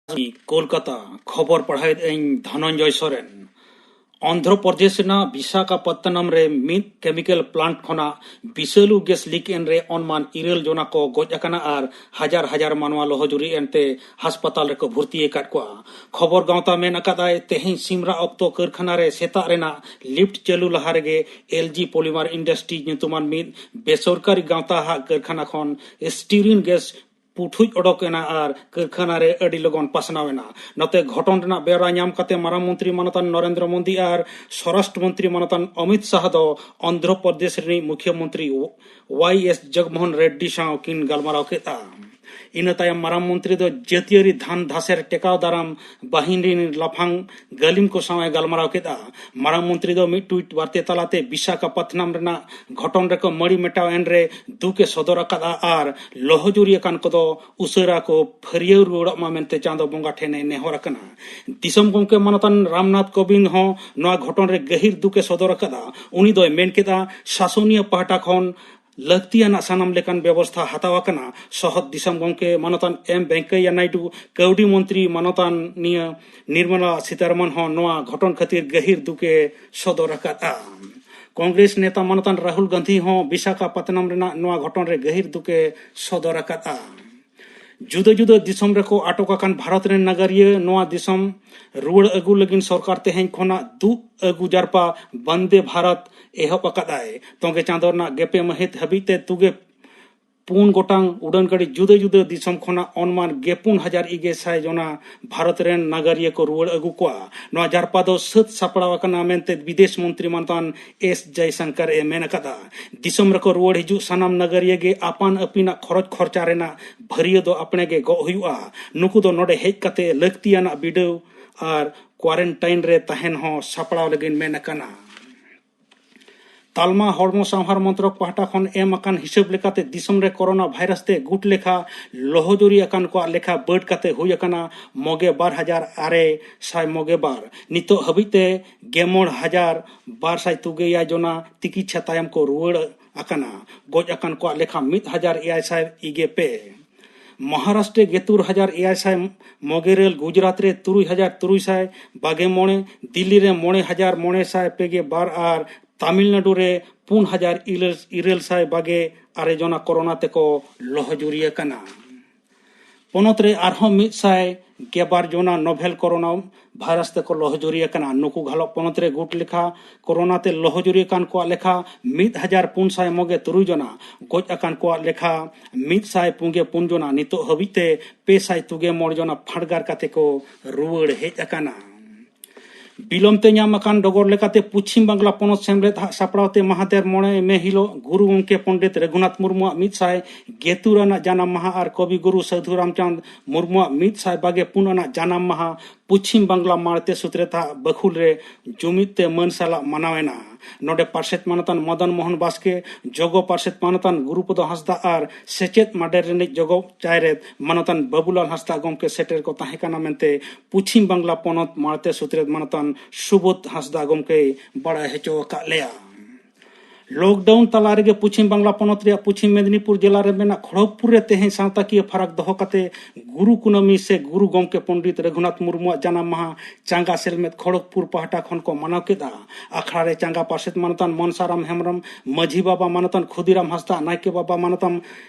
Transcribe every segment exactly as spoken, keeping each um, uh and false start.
ᱠᱳᱞᱠᱟᱛᱟ᱾ ᱠᱷᱚᱵᱚᱨ ᱯᱟᱲᱦᱟᱣᱮᱫ ᱟᱹᱧ ᱫᱷᱚᱱᱚᱱᱡᱚᱭ ᱥᱚᱨᱮᱱ᱾ ᱚᱱᱫᱷᱨᱚ ᱯᱨᱚᱫᱮᱥ ᱨᱮᱱᱟᱜ ᱵᱤᱥᱟᱠᱷᱟᱯᱚᱛᱛᱚᱱᱚᱢ ᱨᱮ ᱢᱤᱫ ᱠᱮᱢᱤᱠᱮᱞ ᱯᱞᱟᱱᱴ ᱠᱷᱚᱱᱟᱜ ᱵᱤᱥᱟᱹᱞᱩ ᱜᱮᱥ ᱞᱤᱠ ᱮᱱ ᱨᱮ ᱚᱱᱢᱟᱱ ᱤᱨᱟᱹᱞ ᱡᱚᱱᱟ ᱠᱚ ᱜᱚᱡ ᱟᱠᱟᱱᱟ ᱟᱨ ᱦᱟᱡᱟᱨ ᱦᱟᱡᱟᱨ ᱢᱟᱱᱣᱟ ᱞᱚᱦᱚᱡᱩᱨᱤ ᱮᱱᱛᱮ ᱦᱟᱥᱯᱟᱛᱟᱞ ᱨᱮᱠᱚ ᱵᱷᱚᱨᱛᱤ ᱟᱠᱟᱫ ᱠᱚᱣᱟ᱾ ᱠᱷᱚᱵᱚᱨ ᱜᱟᱶᱛᱟ ᱢᱮᱱ ᱟᱠᱟᱫᱟᱭ, ᱛᱮᱦᱮᱧ ᱥᱤᱢᱨᱟᱜ ᱚᱠᱛᱚ ᱠᱟᱹᱨᱠᱷᱟᱱᱟ ᱨᱮ ᱥᱮᱛᱟᱜ ᱨᱮᱱᱟᱜ ᱞᱤᱯᱷᱴ ᱪᱟᱹᱞᱩ ᱞᱟᱦᱟ ᱨᱮᱜᱮ ᱮᱞ ᱡᱤ ᱯᱚᱞᱤᱢᱟᱨ ᱤᱱᱰᱟᱥᱴᱨᱤᱡᱽ ᱧᱩᱛᱩᱢᱟᱱ ᱢᱤᱫ ᱵᱮᱥᱚᱨᱠᱟᱨᱤ ᱜᱟᱶᱛᱟ ᱦᱟᱜ ᱠᱟᱹᱨᱠᱷᱟᱱᱟ ᱠᱷᱚᱱ ᱥᱴᱤᱨᱤᱱ ᱜᱮᱥ ᱯᱩᱴᱷᱩᱡ ᱚᱰᱚᱠ ᱮᱱᱟ ᱟᱨ ᱠᱟᱹᱨᱠᱷᱟᱱᱟ ᱨᱮ ᱟᱹᱰᱤ ᱞᱚᱜᱚᱱ ᱯᱟᱥᱱᱟᱣ ᱮᱱᱟ᱾ ᱱᱚᱛᱮ ᱜᱷᱚᱴᱚᱱ ᱨᱮᱱᱟᱜ ᱵᱮᱣᱨᱟ ᱧᱟᱢ ᱠᱟᱛᱮ ᱢᱟᱨᱟᱝ ᱢᱚᱱᱛᱨᱤ ᱢᱟᱱᱚᱛᱟᱱ ᱱᱚᱨᱮᱱᱫᱨᱚ ᱢᱳᱫᱤ ᱟᱨ ᱥᱚᱨᱟᱥᱴᱨᱚ ᱢᱚᱱᱛᱨᱤ ᱢᱟᱱᱚᱛᱟᱱ ᱚᱢᱤᱛ ᱥᱟᱦ ᱫᱚ ᱚᱱᱫᱷᱨᱚ ᱯᱨᱚᱫᱮᱥ ᱨᱤᱱᱤᱡ ᱢᱩᱠᱷᱭᱟᱹ ᱢᱚᱱᱛᱨᱤ ᱣᱟᱭ ᱮᱥ ᱡᱚᱜᱽᱢᱳᱦᱚᱱ ᱨᱮᱰᱰᱤ ᱥᱟᱶ ᱠᱤᱱ ᱜᱟᱞᱢᱟᱨᱟᱣ ᱠᱮᱫᱼᱟ᱾ ᱤᱱᱟᱹ ᱛᱟᱭᱚᱢ ᱢᱟᱨᱟᱝ ᱢᱚᱱᱛᱨᱤ ᱫᱚ ᱡᱟᱹᱛᱤᱭᱟᱹᱨᱤ ᱫᱷᱟᱱ ᱫᱷᱟᱥᱮᱨ ᱴᱮᱠᱟᱣ ᱫᱟᱨᱟᱢ ᱵᱟᱦᱤᱱᱤ ᱨᱤᱱ ᱞᱟᱯᱷᱟᱝ ᱜᱟᱹᱞᱤᱢ ᱠᱚ ᱥᱟᱶ ᱮ ᱜᱟᱞᱢᱟᱨᱟᱣ ᱠᱮᱫᱼᱟ᱾ ᱢᱟᱨᱟᱝ ᱢᱚᱱᱛᱨᱤ ᱫᱚ ᱢᱤᱫ ᱴᱩᱭᱤᱴ ᱵᱟᱨᱛᱮ ᱛᱟᱞᱟᱛᱮ ᱵᱤᱥᱟᱠᱷᱟᱯᱟᱛᱱᱟᱢ ᱨᱮᱱᱟᱜ ᱜᱷᱚᱴᱚᱱ ᱨᱮᱠᱚ ᱢᱟᱹᱲᱤ ᱢᱮᱴᱟᱣ ᱮᱱ ᱨᱮ ᱫᱩᱠ ᱮ ᱥᱚᱫᱚᱨ ᱟᱠᱟᱫᱼᱟ ᱟᱨ ᱞᱚᱦᱚᱡᱩᱨᱤ ᱟᱠᱟᱱ ᱠᱚᱫᱚ ᱩᱥᱟᱹᱨᱟ ᱠᱚ ᱯᱷᱟᱹᱨᱭᱟᱹᱣ ᱨᱩᱣᱟᱹᱲᱚᱜ ᱢᱟ ᱢᱮᱱᱛᱮ ᱪᱟᱸᱫᱚ ᱵᱚᱸᱜᱟ ᱴᱷᱮᱱ ᱮ ᱱᱮᱦᱚᱨ ᱟᱠᱟᱱᱟ᱾ ᱫᱤᱥᱚᱢ ᱜᱚᱢᱠᱮ ᱢᱟᱱᱚᱛᱟᱱ ᱨᱟᱢᱱᱟᱛᱷ ᱠᱳᱵᱤᱱᱫ ᱦᱚᱸ ᱱᱚᱣᱟ ᱜᱷᱚᱴᱚᱱ ᱨᱮ ᱜᱟᱹᱦᱤᱨ ᱫᱩᱠ ᱮ ᱥᱚᱫᱚᱨ ᱟᱠᱟᱫᱼᱟ᱾ ᱩᱱᱤ ᱫᱚᱭ ᱢᱮᱱ ᱠᱮᱫᱼᱟ, ᱥᱟᱥᱚᱱᱤᱭᱟᱹ ᱯᱟᱦᱴᱟ ᱠᱷᱚᱱ ᱞᱟᱹᱠᱛᱤᱭᱟᱱᱟᱜ ᱥᱟᱱᱟᱢ ᱞᱮᱠᱟᱱ ᱵᱮᱵᱚᱥᱛᱷᱟ ᱦᱟᱛᱟᱣ ᱟᱠᱟᱱᱟ᱾ ᱥᱚᱦᱚᱫ ᱫᱤᱥᱚᱢ ᱜᱚᱢᱠᱮ ᱢᱟᱱᱚᱛᱟᱱ ᱮᱢ ᱵᱮᱝᱠᱟᱭᱟ ᱱᱟᱭᱰᱩ, ᱠᱟᱹᱣᱰᱤ ᱢᱚᱱᱛᱨᱤ ᱢᱟᱱᱚᱛᱟᱱᱤᱭᱟᱹ ᱱᱤᱨᱢᱚᱞᱟ ᱥᱤᱛᱟᱨᱟᱢᱚᱱ ᱦᱚᱸ ᱱᱚᱣᱟ ᱜᱷᱚᱴᱚᱱ ᱠᱷᱟᱹᱛᱤᱨ ᱜᱟᱹᱦᱤᱨ ᱫᱩᱠ ᱮ ᱥᱚᱫᱚᱨ ᱟᱠᱟᱫᱼᱟ᱾ ᱠᱚᱝᱜᱨᱮᱥ ᱱᱮᱛᱟ ᱢᱟᱱᱚᱛᱟᱱ ᱨᱟᱦᱩᱞ ᱜᱟᱱᱫᱷᱤ ᱦᱚᱸ ᱵᱤᱥᱟᱠᱷᱟᱯᱟᱛᱱᱟᱢ ᱨᱮᱱᱟᱜ ᱱᱚᱣᱟ ᱜᱷᱚᱴᱚᱱ ᱨᱮ ᱜᱟᱹᱦᱤᱨ ᱫᱩᱠ ᱮ ᱥᱚᱫᱚᱨ ᱟᱠᱟᱫᱼᱟ᱾ ᱡᱩᱫᱟᱹ ᱡᱩᱫᱟᱹ ᱫᱤᱥᱚᱢ ᱨᱮᱠᱚ ᱟᱴᱚᱠ ᱟᱠᱟᱱ ᱵᱷᱟᱨᱚᱛ ᱨᱮᱱ ᱱᱟᱜᱟᱨᱤᱭᱟᱹ ᱱᱚᱣᱟ ᱫᱤᱥᱚᱢ ᱨᱩᱣᱟᱹᱲ ᱟᱹᱜᱩ ᱞᱟᱹᱜᱤᱫ ᱥᱚᱨᱠᱟᱨ ᱛᱮᱦᱮᱧ ᱠᱷᱚᱱᱟᱜ ᱫᱩᱜ ᱟᱹᱜᱩ ᱡᱟᱨᱯᱟ ᱵᱟᱱᱫᱮ ᱵᱷᱟᱨᱚᱛ ᱮᱦᱚᱵ ᱟᱠᱟᱫᱟᱭ᱾ ᱛᱚᱸᱜᱮ ᱪᱟᱸᱫᱚ ᱨᱮᱱᱟᱜ ᱜᱮᱯᱮ ᱢᱟᱹᱦᱤᱛ ᱦᱟᱹᱵᱤᱡ ᱛᱮ ᱛᱩᱜᱮ ᱯᱩᱱ ᱜᱚᱴᱟᱝ ᱩᱰᱟᱹᱱ ᱜᱟᱹᱰᱤ ᱡᱩᱫᱟᱹ ᱡᱩᱫᱟᱹ ᱫᱤᱥᱚᱢ ᱠᱷᱚᱱᱟᱜ ᱚᱱᱢᱟᱱ ᱜᱮᱯᱩᱱ ᱦᱟᱡᱟᱨ ᱤᱜᱮ ᱥᱟᱭ ᱡᱚᱱᱟ ᱵᱷᱟᱨᱚᱛ ᱨᱮᱱ ᱱᱟᱜᱟᱨᱤᱭᱟᱹ ᱠᱚ ᱨᱩᱣᱟᱹᱲ ᱟᱹᱜᱩ ᱠᱚᱣᱟ᱾ ᱱᱚᱣᱟ ᱡᱟᱨᱯᱟ ᱫᱚ ᱥᱟᱹᱛ ᱥᱟᱯᱲᱟᱣ ᱟᱠᱟᱱᱟ ᱢᱮᱱᱛᱮ ᱵᱤᱫᱮᱥ ᱢᱚᱱᱛᱨᱤ ᱢᱟᱱᱚᱛᱟᱱ ᱮᱥ ᱡᱚᱭᱥᱚᱝᱠᱚᱨ ᱮ ᱢᱮᱱ ᱟᱠᱟᱫᱟ᱾ ᱫᱤᱥᱚᱢ ᱨᱮᱠᱚ ᱨᱩᱣᱟᱹᱲ ᱦᱤᱡᱩᱜ ᱥᱟᱱᱟᱢ ᱱᱟᱜᱟᱨᱤᱭᱟᱹ ᱜᱮ ᱟᱯᱟᱱ ᱟᱹᱯᱤᱱᱟᱜ ᱠᱷᱚᱨᱚᱪ ᱠᱷᱚᱨᱪᱟ ᱨᱮᱱᱟᱜ ᱵᱷᱟᱹᱨᱭᱟᱹ ᱫᱚ ᱟᱯᱱᱮ ᱜᱮ ᱜᱚᱜ ᱦᱩᱭᱩᱜᱼᱟ᱾ ᱱᱩᱠᱩ ᱫᱚ ᱱᱚᱰᱮ ᱦᱮᱡ ᱠᱟᱛᱮ ᱞᱟᱹᱠᱛᱤᱭᱟᱱᱟᱜ ᱵᱤᱰᱟᱹᱣ ᱟᱨ ᱠᱣᱟᱨᱮᱱᱴᱟᱭᱤᱱ ᱨᱮ ᱛᱟᱦᱮᱱ ᱦᱚᱸ ᱥᱟᱯᱲᱟᱣ ᱞᱟᱹᱜᱤᱫ ᱢᱮᱱ ᱟᱠᱟᱱᱟ᱾ ᱛᱟᱞᱢᱟ ᱦᱚᱲᱢᱚ ᱥᱟᱶᱦᱟᱨ ᱢᱚᱱᱛᱨᱚᱠ ᱯᱟᱦᱴᱟ ᱠᱷᱚᱱ ᱮᱢ ᱟᱠᱟᱱ ᱦᱤᱥᱟᱹᱵ ᱞᱮᱠᱟᱛᱮ ᱫᱤᱥᱚᱢ ᱨᱮ ᱠᱳᱨᱳᱱᱟ ᱵᱷᱟᱭᱨᱟᱥ ᱛᱮ ᱜᱩᱴ ᱞᱮᱠᱷᱟ ᱞᱚᱦᱚᱡᱩᱨᱤ ᱟᱠᱟᱱ ᱠᱚᱣᱟᱜ ᱞᱮᱠᱷᱟ ᱵᱟᱹᱰ ᱠᱟᱛᱮ ᱦᱩᱭ ᱟᱠᱟᱱᱟ ᱢᱚᱜᱮ ᱵᱟᱨ ᱦᱟᱡᱟᱨ ᱟᱨᱮ ᱥᱟᱭ ᱢᱚᱜᱮ ᱵᱟᱨ᱾ ᱱᱤᱛᱚᱜ ᱦᱟᱹᱵᱤᱡ ᱛᱮ ᱜᱮᱢᱚᱬ ᱦᱟᱡᱟᱨ ᱵᱟᱨ ᱥᱟᱭ ᱛᱩᱜᱮ ᱮᱭᱟᱭ ᱡᱚᱱᱟ ᱛᱤᱠᱤᱪᱪᱷᱟ ᱛᱟᱭᱚᱢ ᱠᱚ ᱨᱩᱣᱟᱹᱲ ᱟᱠᱟᱱᱟ᱾ ᱜᱚᱡ ᱟᱠᱟᱱ ᱠᱚᱣᱟᱜ ᱞᱮᱠᱷᱟ ᱢᱤᱫ ᱦᱟᱡᱟᱨ ᱮᱭᱟᱭ ᱥᱟᱭ ᱤᱜᱮ ᱯᱮ᱾ ᱢᱚᱦᱟᱨᱟᱥᱴᱨᱚ ᱨᱮ ᱜᱮᱛᱩᱨ ᱦᱟᱡᱟᱨ ᱮᱭᱟᱭ ᱥᱟᱭ ᱢᱚᱜᱮ ᱤᱨᱟᱹᱞ, ᱜᱩᱡᱽᱨᱟᱴ ᱨᱮ ᱛᱩᱨᱩᱭ ᱦᱟᱡᱟᱨ ᱛᱩᱨᱩᱭ ᱥᱟᱭ ᱵᱟᱜᱮ ᱢᱚᱬᱮ, ᱫᱤᱞᱞᱤ ᱨᱮ ᱢᱚᱬᱮ ᱦᱟᱡᱟᱨ ᱢᱚᱬᱮ ᱥᱟᱭ ᱯᱮ ᱜᱮ ᱵᱟᱨ ᱟᱨ ᱛᱟᱢᱤᱞᱱᱟᱰᱩ ᱨᱮ ᱯᱩᱱ ᱦᱟᱡᱟᱨ ᱤᱨᱟᱹᱞ ᱥᱟᱭ ᱵᱟᱜᱮ ᱟᱨᱮ ᱡᱚᱱᱟ ᱠᱳᱨᱳᱱᱟ ᱛᱮᱠᱚ ᱞᱚᱦᱚᱡᱩᱨᱤ ᱟᱠᱟᱱᱟ᱾ ᱯᱚᱱᱚᱛ ᱨᱮ ᱟᱨᱦᱚᱸ ᱢᱤᱫ ᱥᱟᱭ ᱜᱮᱞ ᱵᱟᱨ ᱡᱚᱱᱟ ᱱᱳᱵᱷᱮᱞ ᱠᱳᱨᱳᱱᱟ ᱵᱷᱟᱭᱨᱟᱥ ᱛᱮᱠᱚ ᱞᱚᱦᱚᱡᱩᱨᱤ ᱟᱠᱟᱱᱟ᱾ ᱱᱩᱠᱩ ᱜᱷᱟᱞᱚᱜ ᱯᱚᱱᱚᱛ ᱨᱮ ᱜᱩᱴ ᱞᱮᱠᱷᱟ ᱠᱳᱨᱳᱱᱟ ᱛᱮ ᱞᱚᱦᱚᱡᱩᱨᱤ ᱟᱠᱟᱱ ᱠᱚᱣᱟᱜ ᱞᱮᱠᱷᱟ ᱢᱤᱫ ᱦᱟᱡᱟᱨ ᱯᱩᱱ ᱥᱟᱭ ᱢᱚᱜᱮ ᱛᱩᱨᱩᱭ ᱡᱚᱱᱟ, ᱜᱚᱡ ᱟᱠᱟᱱ ᱠᱚᱣᱟᱜ ᱞᱮᱠᱷᱟ ᱢᱤᱫ ᱥᱟᱭ ᱯᱩᱱ ᱜᱮ ᱯᱩᱱ ᱡᱚᱱᱟ, ᱱᱤᱛᱚᱜ ᱦᱟᱹᱵᱤᱡ ᱛᱮ ᱯᱮ ᱥᱟᱭ ᱛᱩᱜᱮ ᱢᱚᱬᱮ ᱡᱚᱱᱟ ᱯᱷᱟᱰᱜᱟᱨ ᱠᱟᱛᱮ ᱠᱚ ᱨᱩᱣᱟᱹᱲ ᱦᱮᱡ ᱟᱠᱟᱱᱟ᱾ ᱵᱤᱞᱚᱢ ᱛᱮ ᱧᱟᱢ ᱟᱠᱟᱱ ᱰᱚᱜᱚᱨ ᱞᱮᱠᱟᱛᱮ, ᱯᱚᱪᱷᱤᱢ ᱵᱟᱝᱞᱟ ᱯᱚᱱᱚᱛ ᱥᱮᱢᱞᱮᱫ ᱦᱟᱜ ᱥᱟᱯᱲᱟᱣ ᱛᱮ ᱢᱟᱦᱟᱫᱮᱨ ᱢᱚᱬᱮ ᱢᱮ ᱦᱤᱞᱳᱜ ᱜᱩᱨᱩ ᱜᱚᱢᱠᱮ ᱯᱚᱱᱰᱤᱛ ᱨᱚᱜᱷᱩᱱᱟᱛᱷ ᱢᱩᱨᱢᱩᱣᱟᱜ ᱢᱤᱫ ᱥᱟᱭ ᱜᱮᱛᱩᱨ ᱟᱱᱟᱜ ᱡᱟᱱᱟᱢ ᱢᱟᱦᱟ ᱟᱨ ᱠᱚᱵᱤ ᱜᱩᱨᱩ ᱥᱟᱹᱫᱷᱩ ᱨᱟᱢᱪᱟᱸᱫᱽ ᱢᱩᱨᱢᱩᱣᱟᱜ ᱢᱤᱫ ᱥᱟᱭ ᱵᱟᱜᱮ ᱯᱩᱱ ᱟᱱᱟᱜ ᱡᱟᱱᱟᱢ ᱢᱟᱦᱟ ᱯᱚᱪᱷᱤᱢ ᱵᱟᱝᱞᱟ ᱢᱟᱲᱛᱮ ᱥᱩᱛᱨᱮᱛ ᱦᱟᱜ ᱵᱟᱹᱠᱷᱩᱞ ᱨᱮ ᱡᱩᱢᱤᱫ ᱛᱮ ᱢᱟᱹᱱ ᱥᱟᱞᱟᱜ ᱢᱟᱱᱟᱣ ᱮᱱᱟ᱾ ᱱᱚᱰᱮ ᱯᱟᱨᱥᱮᱛ ᱢᱟᱱᱚᱛᱟᱱ ᱢᱚᱫᱚᱱ ᱢᱳᱦᱚᱱ ᱵᱟᱥᱠᱮ, ᱡᱚᱜᱚ ᱯᱟᱨᱥᱮᱛ ᱢᱟᱱᱚᱛᱟᱱ ᱜᱩᱨᱩᱯᱚᱫᱚ ᱦᱟᱸᱥᱫᱟ ᱟᱨ ᱥᱮᱪᱮᱫ ᱢᱟᱰᱮᱨ ᱨᱤᱱᱤᱡ ᱡᱚᱜᱚ ᱪᱟᱭᱨᱮᱛ ᱢᱟᱱᱚᱛᱟᱱ ᱵᱟᱹᱵᱩᱞᱟᱞ ᱦᱟᱸᱥᱫᱟ ᱜᱚᱢᱠᱮ ᱥᱮᱴᱮᱨ ᱠᱚ ᱛᱟᱦᱮᱸ ᱠᱟᱱᱟ ᱢᱮᱱᱛᱮ ᱯᱚᱪᱷᱤᱢ ᱵᱟᱝᱞᱟ ᱯᱚᱱᱚᱛ ᱢᱟᱲᱛᱮ ᱥᱩᱛᱨᱮᱛ ᱢᱟᱱᱚᱛᱟᱱ ᱥᱩᱵᱳᱫᱷ ᱦᱟᱸᱥᱫᱟ ᱜᱚᱢᱠᱮᱭ ᱵᱟᱲᱟᱭ ᱦᱚᱪᱚ ᱟᱠᱟᱫ ᱞᱮᱭᱟ᱾ ᱞᱚᱠᱰᱟᱣᱩᱱ ᱛᱟᱞᱟ ᱨᱮᱜᱮ ᱯᱚᱪᱷᱤᱢ ᱵᱟᱝᱞᱟ ᱯᱚᱱᱚᱛ ᱨᱮᱭᱟᱜ ᱯᱚᱪᱷᱤᱢ ᱢᱮᱫᱽᱱᱤᱯᱩᱨ ᱡᱮᱞᱟ ᱨᱮ ᱢᱮᱱᱟᱜ ᱠᱷᱚᱲᱚᱜᱽᱯᱩᱨ ᱨᱮ ᱛᱮᱦᱮᱧ ᱥᱟᱶᱛᱟᱠᱤᱭᱟᱹ ᱯᱷᱟᱨᱟᱠ ᱫᱚᱦᱚ ᱠᱟᱛᱮ ᱜᱩᱨᱩ ᱠᱩᱱᱟᱹᱢᱤ ᱥᱮ ᱜᱩᱨᱩ ᱜᱚᱢᱠᱮ ᱯᱚᱱᱰᱤᱛ ᱨᱚᱜᱷᱩᱱᱟᱛᱷ ᱢᱩᱨᱢᱩᱣᱟᱜ ᱡᱟᱱᱟᱢ ᱢᱟᱦᱟ ᱪᱟᱸᱜᱟ ᱥᱮᱞᱢᱮᱫ ᱠᱷᱚᱲᱚᱜᱽᱯᱩᱨ ᱯᱟᱦᱴᱟ ᱠᱷᱚᱱ ᱠᱚ ᱢᱟᱱᱟᱣ ᱠᱮᱫᱼᱟ᱾ ᱟᱠᱷᱲᱟ ᱨᱮ ᱪᱟᱸᱜᱟ ᱯᱟᱨᱥᱮᱛ ᱢᱟᱱᱚᱛᱟᱱ ᱢᱚᱱᱥᱟᱨᱟᱢ ᱦᱮᱢᱵᱨᱚᱢ, ᱢᱟᱹᱡᱷᱤ ᱵᱟᱵᱟ ᱢᱟᱱᱚᱛᱟᱱ ᱠᱷᱩᱫᱤᱨᱟᱢ ᱦᱟᱸᱥᱫᱟ, ᱱᱟᱭᱠᱮ ᱵᱟᱵᱟ ᱢᱟᱱᱚᱛᱟᱱ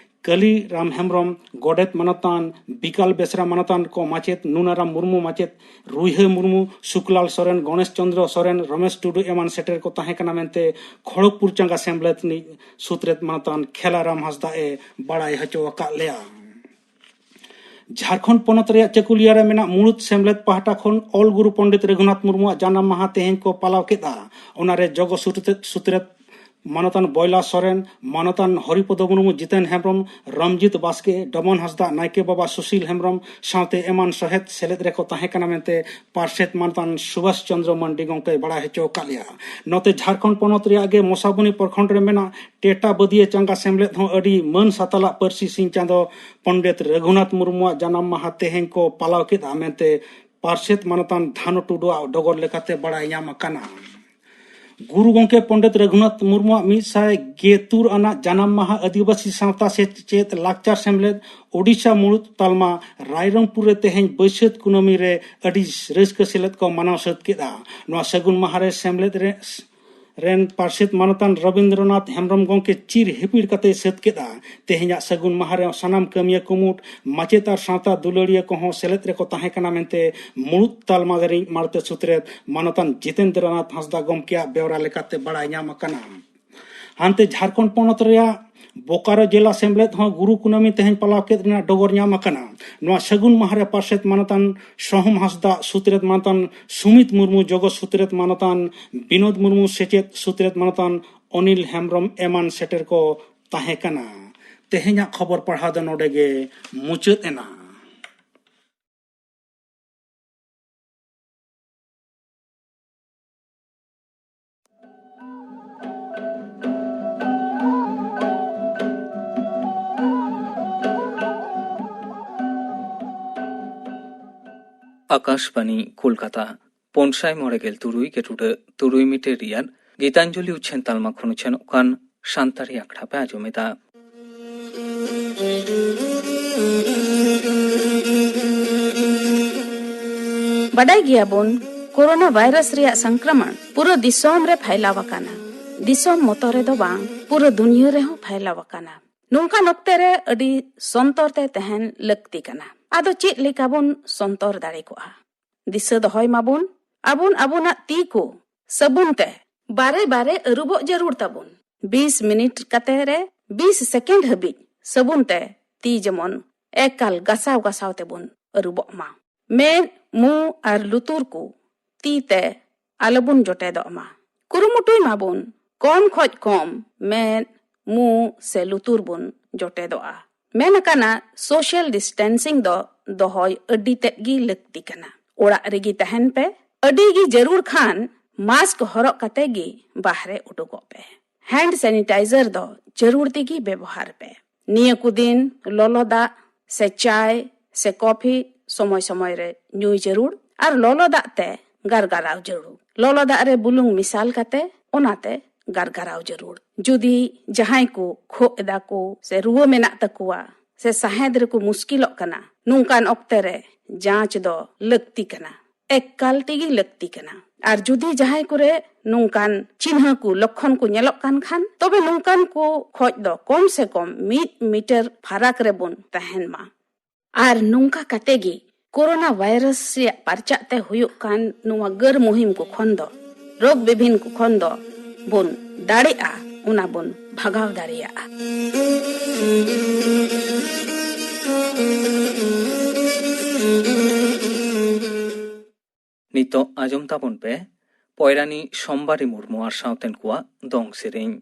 ᱠᱟᱹᱞᱤᱨᱟᱢ ᱦᱮᱢᱵᱨᱚᱢ, ᱜᱚᱰᱮᱛ ᱢᱟᱱᱚᱛᱟᱱ ᱵᱤᱠᱟᱞ ᱵᱮᱥᱨᱟ ᱢᱟᱱᱚᱛᱟᱱ ᱠᱚ ᱢᱟᱪᱮᱛ ᱱᱩᱱᱟᱨᱟᱢ ᱢᱩᱨᱢᱩ ᱢᱟᱪᱮᱛ, ᱨᱩᱭᱦᱟᱹ ᱢᱩᱨᱢᱩ, ᱥᱩᱠᱞᱟᱞ ᱥᱚᱨᱮᱱ, ᱜᱚᱬᱮᱥ ᱪᱚᱸᱫᱽᱨᱚ ᱥᱚᱨᱮᱱ, ᱨᱚᱢᱮᱥ ᱴᱩᱰᱩ ᱮᱢᱟᱱ ᱥᱮᱴᱮᱨ ᱠᱚ ᱛᱟᱦᱮᱸ ᱠᱟᱱᱟ ᱢᱮᱱᱛᱮ ᱠᱷᱚᱲᱚᱜᱽᱯᱩᱨ ᱪᱟᱸᱜᱟ ᱥᱮᱢᱞᱮᱫ ᱨᱤᱱᱤᱡ ᱥᱩᱛᱨᱮᱛ ᱢᱟᱱᱚᱛᱟᱱ ᱠᱷᱮᱞᱟᱨᱟᱢ ᱦᱟᱸᱥᱫᱟ ᱮ ᱵᱟᱲᱟᱭ ᱦᱚᱪᱚ ᱟᱠᱟᱫ ᱞᱮᱭᱟ᱾ ᱡᱷᱟᱲᱠᱷᱚᱸᱰ ᱯᱚᱱᱚᱛ ᱨᱮᱭᱟᱜ ᱪᱟᱹᱠᱩᱞᱤᱭᱟ ᱨᱮ ᱢᱮᱱᱟᱜ ᱢᱩᱬᱩᱫ ᱥᱮᱢᱞᱮᱫ ᱯᱟᱦᱴᱟ ᱠᱷᱚᱱ ᱚᱞ ᱜᱩᱨᱩ ᱯᱚᱱᱰᱤᱛ ᱨᱚᱜᱷᱩᱱᱟᱛᱷ ᱢᱩᱨᱢᱩᱣᱟᱜ ᱡᱟᱱᱟᱢ ᱢᱟᱦᱟ ᱛᱮᱦᱮᱧ ᱠᱚ ᱯᱟᱞᱟᱣ ᱠᱮᱫᱼᱟ᱾ ᱚᱱᱟᱨᱮ ᱡᱚᱜᱚ ᱥᱩᱛᱨᱮᱛ, ᱥᱩᱛᱨᱮᱛ ᱢᱟᱱᱚᱛᱟᱱ ᱵᱚᱭᱞᱟ ᱥᱚᱨᱮᱱ, ᱢᱟᱱᱚᱛᱟᱱ ᱦᱚᱨᱤᱯᱚᱫᱚ ᱢᱩᱨᱢᱩ, ᱡᱤᱛᱮᱱ ᱦᱮᱢᱵᱨᱚᱢ, ᱨᱚᱢᱡᱤᱛ ᱵᱟᱥᱠᱮ, ᱰᱚᱢᱚᱱ ᱦᱟᱸᱥᱫᱟ, ᱱᱟᱭᱠᱮ ᱵᱟᱵᱟ ᱥᱩᱥᱤᱞ ᱦᱮᱢᱵᱨᱚᱢ ᱥᱟᱶᱛᱮ ᱮᱢᱟᱱ ᱥᱚᱦᱮᱫ ᱥᱮᱞᱮᱫ ᱨᱮᱠᱚ ᱛᱟᱦᱮᱸ ᱠᱟᱱᱟ ᱢᱮᱱᱛᱮ ᱯᱟᱨᱥᱮᱛ ᱢᱟᱱᱚᱛᱟᱱ ᱥᱩᱵᱷᱟᱥ ᱪᱚᱸᱫᱽᱨᱚ ᱢᱟᱱᱰᱤ ᱜᱚᱢᱠᱮᱭ ᱵᱟᱲᱟᱭ ᱦᱚᱪᱚ ᱟᱠᱟᱫ ᱞᱮᱭᱟ᱾ ᱱᱚᱛᱮ ᱡᱷᱟᱲᱠᱷᱚᱸᱰ ᱯᱚᱱᱚᱛ ᱨᱮᱭᱟᱜ ᱜᱮ ᱢᱚᱥᱟᱵᱩᱱᱤ ᱯᱨᱚᱠᱷᱚᱸᱰ ᱨᱮ ᱢᱮᱱᱟᱜ ᱴᱮᱴᱟ ᱵᱟᱹᱫᱤᱭᱟᱹ ᱪᱟᱸᱜᱟ ᱥᱮᱢᱞᱮᱫ ᱦᱚᱸ ᱟᱹᱰᱤ ᱢᱟᱹᱱ ᱥᱟᱛᱟᱞᱟᱜ ᱯᱟᱹᱨᱥᱤ ᱥᱤᱧ ᱪᱟᱸᱫᱚ ᱯᱚᱱᱰᱤᱛ ᱨᱚᱜᱷᱩᱱᱟᱛᱷ ᱢᱩᱨᱢᱩᱣᱟᱜ ᱡᱟᱱᱟᱢ ᱢᱟᱦᱟ ᱛᱮᱦᱮᱧ ᱠᱚ ᱯᱟᱞᱟᱣ ᱠᱮᱫᱼᱟ ᱢᱮᱱᱛᱮ ᱯᱟᱨᱥᱮᱛ ᱢᱟᱱᱚᱛᱟᱱ ᱫᱷᱟᱱᱩ ᱴᱩᱰᱩᱣᱟᱜ ᱰᱚᱜᱚᱨ ᱞᱮᱠᱟᱛᱮ ᱵᱟᱲᱟᱭ ᱧᱟᱢ ᱟᱠᱟᱱᱟ᱾ ᱜᱩᱨᱩ ᱜᱚᱢᱠᱮ ᱯᱚᱱᱰᱤᱛ ᱨᱚᱜᱷᱩᱱᱟᱛᱷ ᱢᱩᱨᱢᱩᱣᱟᱜ ᱢᱤᱫ ᱥᱟᱭ ᱜᱮ ᱛᱩᱨ ᱟᱱᱟᱜ ᱡᱟᱱᱟᱢ ᱢᱟᱦᱟ ᱟᱹᱫᱤᱵᱟᱹᱥᱤ ᱥᱟᱶᱛᱟ ᱥᱮᱪᱮᱫ ᱞᱟᱠᱪᱟᱨ ᱥᱮᱢᱞᱮᱫ ᱳᱰᱤᱥᱟ ᱢᱩᱬᱩᱫ ᱛᱟᱞᱢᱟ ᱨᱟᱭᱨᱚᱝᱯᱩᱨ ᱨᱮ ᱛᱮᱦᱮᱧ ᱵᱟᱹᱭᱥᱟᱹᱛ ᱠᱩᱱᱟᱹᱢᱤ ᱨᱮ ᱟᱹᱰᱤ ᱨᱟᱹᱥᱠᱟᱹ ᱥᱮᱞᱮᱫ ᱠᱚ ᱢᱟᱱᱟᱣ ᱥᱟᱹᱛ ᱠᱮᱫᱼᱟ᱾ ᱱᱚᱣᱟ ᱥᱟᱹᱜᱩᱱ ᱢᱟᱦᱟ ᱨᱮ ᱥᱮᱢᱞᱮᱫ ᱨᱮ ᱨᱮᱱ ᱯᱟᱨᱥᱮᱛ ᱢᱟᱱᱚᱛᱟᱱ ᱨᱚᱵᱤᱱᱫᱨᱚᱱᱟᱛᱷ ᱦᱮᱢᱵᱨᱚᱢ ᱜᱚᱢᱠᱮ ᱪᱤᱨ ᱦᱤᱯᱤᱲ ᱠᱟᱛᱮᱭ ᱥᱟᱹᱛ ᱠᱮᱫᱼᱟ᱾ ᱛᱮᱦᱮᱧᱟᱜ ᱥᱟᱹᱜᱩᱱ ᱢᱟᱦᱟ ᱨᱮ ᱥᱟᱱᱟᱢ ᱠᱟᱹᱢᱤᱭᱟᱹ ᱠᱩᱢᱩᱴ, ᱢᱟᱪᱮᱛ ᱟᱨ ᱥᱟᱶᱛᱟ ᱫᱩᱞᱟᱹᱲᱤᱭᱟᱹ ᱠᱚᱦᱚᱸ ᱥᱮᱞᱮᱫ ᱨᱮᱠᱚ ᱛᱟᱦᱮᱸ ᱠᱟᱱᱟ ᱢᱮᱱᱛᱮ ᱢᱩᱬᱩᱫ ᱛᱟᱞᱢᱟ ᱨᱤᱱᱤᱡ ᱢᱟᱬᱛᱮ ᱥᱩᱛᱨᱮᱛ ᱢᱟᱱᱚᱛᱟᱱ ᱡᱤᱛᱮᱱᱫᱨᱚᱱᱟᱛᱷ ᱦᱟᱸᱥᱫᱟ ᱜᱚᱢᱠᱮᱭᱟᱜ ᱵᱮᱣᱨᱟ ᱞᱮᱠᱟᱛᱮ ᱵᱟᱲᱟᱭ ᱧᱟᱢ ᱟᱠᱟᱱᱟ᱾ ᱦᱟᱱᱛᱮ ᱡᱷᱟᱲᱠᱷᱚᱸᱰ ᱯᱚᱱᱚᱛ ᱨᱮᱭᱟᱜ ᱵᱳᱠᱟᱨᱳ ᱡᱮᱞᱟ ᱥᱮᱢᱞᱮᱫ ᱦᱚᱸ ᱜᱩᱨᱩ ᱠᱩᱱᱟᱹᱢᱤ ᱛᱮᱦᱮᱧ ᱯᱟᱞᱟᱣ ᱠᱮᱫ ᱨᱮᱱᱟᱜ ᱰᱚᱜᱚᱨ ᱧᱟᱢ ᱟᱠᱟᱱᱟ᱾ ᱱᱚᱣᱟ ᱥᱟᱹᱜᱩᱱ ᱢᱟᱦᱟ ᱨᱮ ᱯᱟᱨᱥᱮᱛ ᱢᱟᱱᱚᱛᱟᱱ ᱥᱚᱦᱚᱢ ᱦᱟᱸᱥᱫᱟ, ᱥᱩᱛᱨᱮᱛ ᱢᱟᱱᱚᱛᱟᱱ ᱥᱩᱢᱤᱛ ᱢᱩᱨᱢᱩ, ᱡᱚᱜᱚ ᱥᱩᱛᱨᱮᱛ ᱢᱟᱱᱚᱛᱟᱱ ᱵᱤᱱᱳᱫ ᱢᱩᱨᱢᱩ, ᱥᱮᱪᱮᱫ ᱥᱩᱛᱨᱮᱛ ᱢᱟᱱᱚᱛᱟᱱ ᱚᱱᱤᱞ ᱦᱮᱢᱵᱨᱚᱢ ᱮᱢᱟᱱ ᱥᱮᱴᱮᱨ ᱠᱚ ᱛᱟᱦᱮᱸ ᱠᱟᱱᱟ᱾ ᱛᱮᱦᱮᱧᱟᱜ ᱠᱷᱚᱵᱚᱨ ᱯᱟᱲᱦᱟᱣ ᱫᱚ ᱱᱚᱰᱮ ᱜᱮ ᱢᱩᱪᱟᱹᱫ ᱮᱱᱟ᱾ ᱟᱠᱟᱥᱵᱟᱱᱤ ᱠᱳᱞᱠᱟᱛᱟ, ᱯᱩᱱᱥᱟᱭ ᱢᱚᱬᱮ ᱜᱮᱞ ᱛᱩᱨᱩᱭ ᱜᱮ ᱴᱩᱰᱟᱹᱜ ᱛᱩᱨᱩᱭ ᱢᱤᱴᱟᱨ ᱨᱮᱭᱟᱜ ᱜᱤᱛᱟᱧᱡᱚᱞᱤ ᱩᱪᱷᱟᱹᱱ ᱛᱟᱞᱢᱟ ᱠᱷᱚᱱ ᱩᱪᱷᱟᱹᱱᱚᱜ ᱠᱟᱱ ᱥᱟᱱᱛᱟᱲᱤ ᱟᱠᱷᱲᱟ ᱯᱮ ᱟᱸᱡᱚᱢ ᱮᱫᱟ᱾ ᱵᱟᱰᱟᱭ ᱜᱮᱭᱟᱵᱚᱱ, ᱠᱳᱨᱳᱱᱟ ᱵᱷᱟᱭᱨᱟᱥ ᱨᱮᱭᱟᱜ ᱥᱚᱝᱠᱨᱚᱢᱚᱱ ᱯᱩᱨᱟᱹ ᱫᱤᱥᱚᱢ ᱨᱮ ᱯᱷᱟᱭᱞᱟᱣ ᱟᱠᱟᱱᱟ᱾ ᱫᱤᱥᱚᱢ ᱢᱚᱛᱚ ᱨᱮᱫᱚ ᱵᱟᱝ, ᱯᱩᱨᱟᱹ ᱫᱩᱱᱤᱭᱟᱹ ᱨᱮᱦᱚᱸ ᱯᱷᱟᱭᱞᱟᱣ ᱟᱠᱟᱱᱟ᱾ ᱱᱚᱝᱠᱟᱱ ᱚᱠᱛᱮ ᱨᱮ ᱟᱹᱰᱤ ᱥᱚᱱᱛᱚᱨ ᱛᱮ ᱛᱟᱦᱮᱱ ᱞᱟᱹᱠᱛᱤ ᱠᱟᱱᱟ᱾ ᱟᱫᱚ ᱪᱮᱫ ᱞᱮᱠᱟ ᱵᱚᱱ ᱥᱚᱱᱛᱚᱨ ᱫᱟᱲᱮ ᱠᱚᱜᱼᱟ? ᱫᱤᱥᱟᱹ ᱫᱚᱦᱚᱭ ᱢᱟᱵᱚᱱ, ᱟᱵᱚᱱ ᱟᱵᱚᱱᱟᱜ ᱛᱤ ᱠᱚ ᱥᱟᱵᱚᱱ ᱛᱮ ᱵᱟᱨᱮ ᱵᱟᱨᱮ ᱟᱹᱨᱩᱵᱚᱜ ᱡᱟᱹᱨᱩᱲ ᱛᱟᱵᱚᱱ᱾ ᱵᱤᱥ ᱢᱤᱱᱤᱴ ᱠᱟᱛᱮ ᱨᱮ ᱵᱤᱥ ᱥᱮᱠᱮᱱᱰ ᱦᱟᱹᱵᱤᱡ ᱥᱟᱵᱚᱱ ᱛᱮ ᱛᱤ ᱡᱮᱢᱚᱱ ᱮᱠᱟᱞ ᱜᱟᱥᱟᱣ ᱜᱟᱥᱟᱣ ᱛᱮᱵᱚᱱ ᱟᱹᱨᱩᱵᱚᱜ ᱢᱟ᱾ ᱢᱮᱫ, ᱢᱩ ᱟᱨ ᱞᱩᱛᱩᱨ ᱠᱚ ᱛᱤ ᱛᱮ ᱟᱞᱚᱵᱚᱱ ᱡᱚᱴᱮᱫᱚᱜ ᱢᱟ᱾ ᱠᱩᱨᱩᱢᱩᱴᱩᱭ ᱢᱟᱵᱚᱱ ᱠᱚᱢ ᱠᱷᱚᱡ ᱠᱚᱢ ᱢᱮᱫ, ᱢᱩ ᱥᱮ ᱞᱩᱛᱩᱨ ᱵᱚᱱ ᱡᱚᱴᱮᱫᱚᱜᱼᱟ᱾ ᱢᱮᱱ ᱟᱠᱟᱱᱟ, ᱥᱳᱥᱟᱞ ᱰᱤᱥᱴᱮᱱᱥᱤᱝ ᱫᱚ ᱫᱚᱦᱚᱭ ᱟᱹᱰᱤ ᱛᱮᱫ ᱜᱮ ᱞᱟᱹᱠᱛᱤ ᱠᱟᱱᱟ᱾ ᱚᱲᱟᱜ ᱨᱮᱜᱮ ᱛᱟᱦᱮᱱ ᱯᱮ᱾ ᱟᱹᱰᱤ ᱜᱮ ᱡᱟᱹᱨᱩᱲ ᱠᱷᱟᱱ ᱢᱟᱥᱠ ᱦᱚᱨᱚᱜ ᱠᱟᱛᱮ ᱜᱮ ᱵᱟᱦᱨᱮ ᱩᱰᱩᱠᱚᱜ ᱯᱮ᱾ ᱦᱮᱱᱰ ᱥᱮᱱᱤᱴᱟᱭᱡᱟᱨ ᱫᱚ ᱡᱟᱹᱨᱩᱲ ᱛᱮᱜᱮ ᱵᱮᱵᱚᱦᱟᱨ ᱯᱮ᱾ ᱱᱤᱭᱟᱹ ᱠᱚ ᱫᱤᱱ ᱞᱚᱞᱚ ᱫᱟᱜ ᱥᱮ ᱪᱟᱭ ᱥᱮ ᱠᱚᱯᱷᱤ ᱥᱚᱢᱚᱭ ᱥᱚᱢᱚᱭ ᱨᱮ ᱧᱩᱭ ᱡᱟᱹᱨᱩᱲ᱾ ᱟᱨ ᱞᱚᱞᱚ ᱫᱟᱜ ᱛᱮ ᱜᱟᱨᱜᱟᱨᱟᱣ ᱡᱟᱹᱨᱩᱲ᱾ ᱞᱚᱞᱚ ᱫᱟᱜ ᱨᱮ ᱵᱩᱞᱩᱝ ᱢᱮᱥᱟᱞ ᱠᱟᱛᱮ ᱚᱱᱟᱛᱮ ᱜᱟᱨᱜᱟᱨᱟᱣ ᱡᱟᱹᱨᱩᱲ᱾ ᱡᱩᱫᱤ ᱡᱟᱦᱟᱸᱭ ᱠᱚ ᱠᱷᱳᱜ ᱮᱫᱟ ᱠᱚ ᱥᱮ ᱨᱩᱣᱟᱹ ᱢᱮᱱᱟᱜ ᱛᱟᱠᱚᱣᱟ ᱥᱮ ᱥᱟᱦᱮᱫ ᱨᱮᱠᱚ ᱢᱩᱥᱠᱤᱞᱚᱜ ᱠᱟᱱᱟ, ᱱᱚᱝᱠᱟᱱ ᱚᱠᱛᱮ ᱨᱮ ᱡᱟᱸᱪ ᱫᱚ ᱞᱟᱹᱠᱛᱤ ᱠᱟᱱᱟ, ᱮᱠᱟᱞ ᱛᱮᱜᱮ ᱞᱟᱹᱠᱛᱤ ᱠᱟᱱᱟ᱾ ᱟᱨ ᱡᱩᱫᱤ ᱡᱟᱦᱟᱸᱭ ᱠᱚᱨᱮ ᱱᱚᱝᱠᱟᱱ ᱪᱤᱱᱦᱟᱹ ᱠᱚ, ᱞᱚᱠᱠᱷᱚᱱ ᱠᱚ ᱧᱮᱞᱚᱜ ᱠᱟᱱ ᱠᱷᱟᱱ, ᱛᱚᱵᱮ ᱱᱚᱝᱠᱟᱱ ᱠᱚ ᱠᱷᱚᱡ ᱫᱚ ᱠᱚᱢ ᱥᱮ ᱠᱚᱢ ᱢᱤᱫ ᱢᱤᱴᱟᱨ ᱯᱷᱟᱨᱟᱠ ᱨᱮᱵᱚᱱ ᱛᱟᱦᱮᱱ ᱢᱟ᱾ ᱟᱨ ᱱᱚᱝᱠᱟ ᱠᱟᱛᱮ ᱜᱮ ᱠᱳᱨᱳᱱᱟ ᱵᱷᱟᱭᱨᱟᱥ ᱨᱮᱭᱟᱜ ᱯᱟᱨᱪᱟᱜ ᱛᱮ ᱦᱩᱭᱩᱜ ᱠᱟᱱ ᱱᱚᱣᱟ ᱜᱟᱹᱨ ᱢᱩᱦᱤᱢ ᱠᱚ ᱠᱷᱚᱱ ᱫᱚ, ᱨᱳᱜᱽ ᱵᱤᱵᱷᱤᱱ ᱠᱚ ᱠᱷᱚᱱ ᱫᱚ ᱵᱚᱱ ᱫᱟᱲᱮᱜᱼᱟ, ᱚᱱᱟ ᱵᱚᱱ ᱵᱷᱟᱜᱟᱣ ᱫᱟᱲᱮᱭᱟᱜᱼᱟ᱾ ᱱᱤᱛᱚᱜ ᱟᱸᱡᱚᱢ ᱛᱟᱵᱚᱱ ᱯᱮ ᱯᱚᱭᱨᱟᱱᱤ ᱥᱳᱢᱵᱟᱨᱤ ᱢᱩᱨᱢᱩ ᱟᱨ ᱥᱟᱶᱛᱮᱱ ᱠᱚᱣᱟᱜ ᱫᱚᱝ ᱥᱮᱨᱮᱧ᱾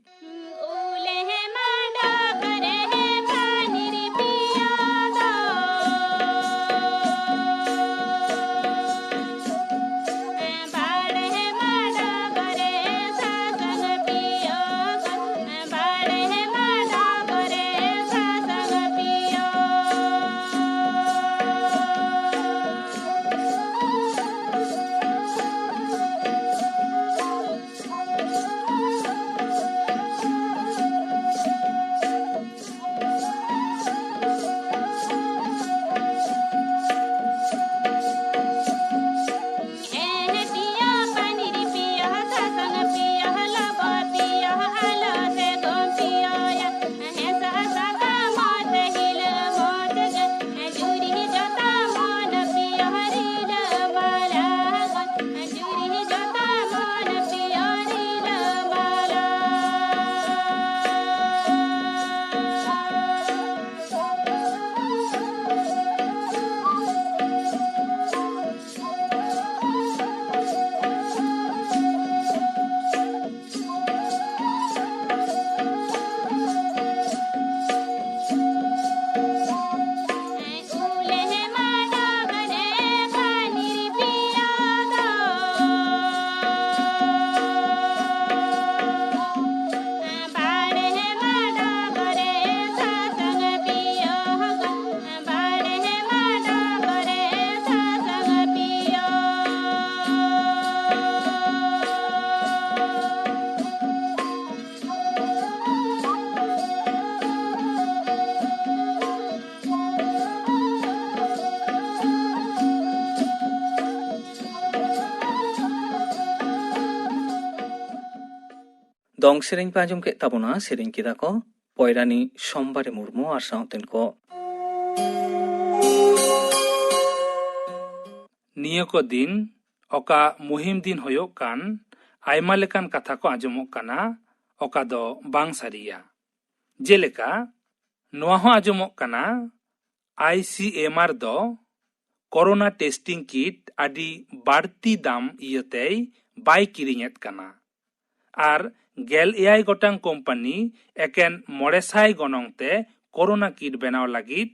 ᱫᱚᱝ ᱥᱮᱨᱮᱧ ᱯᱮ ᱟᱸᱡᱚᱢ ᱠᱮᱫ ᱛᱟᱵᱚᱱᱟ, ᱥᱮᱨᱮᱧ ᱠᱮᱫᱟ ᱠᱚ ᱯᱚᱭᱨᱟᱱᱤ ᱥᱳᱢᱵᱟᱨᱤ ᱢᱩᱨᱢᱩ ᱟᱨ ᱥᱟᱶᱛᱮᱱ ᱠᱚ᱾ ᱱᱤᱭᱟᱹ ᱠᱚ ᱫᱤᱱ ᱚᱠᱟ ᱢᱩᱦᱤᱢ ᱫᱤᱱ ᱦᱩᱭᱩᱜ ᱠᱟᱱ, ᱟᱭᱢᱟ ᱞᱮᱠᱟᱱ ᱠᱟᱛᱷᱟ ᱠᱚ ᱟᱸᱡᱚᱢᱚᱜ ᱠᱟᱱᱟ, ᱚᱠᱟ ᱫᱚ ᱵᱟᱝ ᱥᱟᱹᱨᱤᱭᱟ᱾ ᱡᱮᱞᱮᱠᱟ, ᱱᱚᱣᱟ ᱦᱚᱸ ᱟᱸᱡᱚᱢᱚᱜ ᱠᱟᱱᱟ, ᱟᱭ ᱥᱤ ᱮᱢ ᱟᱨ ᱫᱚ ᱠᱳᱨᱳᱱᱟ ᱴᱮᱥᱴᱤᱝ ᱠᱤᱴ ᱟᱹᱰᱤ ᱵᱟᱹᱲᱛᱤ ᱫᱟᱢ ᱤᱭᱟᱹᱛᱮᱭ ᱵᱟᱭ ᱠᱤᱨᱤᱧᱮᱫ ᱠᱟᱱᱟ᱾ ᱟᱨ ᱜᱮᱞ ᱮᱭᱟᱭ ᱜᱚᱴᱟᱝ ᱠᱳᱢᱯᱟᱱᱤ ᱮᱠᱮᱱ ᱢᱚᱬᱮ ᱥᱟᱭ ᱜᱚᱱᱚᱝ ᱛᱮ ᱠᱳᱨᱳᱱᱟ ᱠᱤᱴ ᱵᱮᱱᱟᱣ ᱞᱟᱹᱜᱤᱫ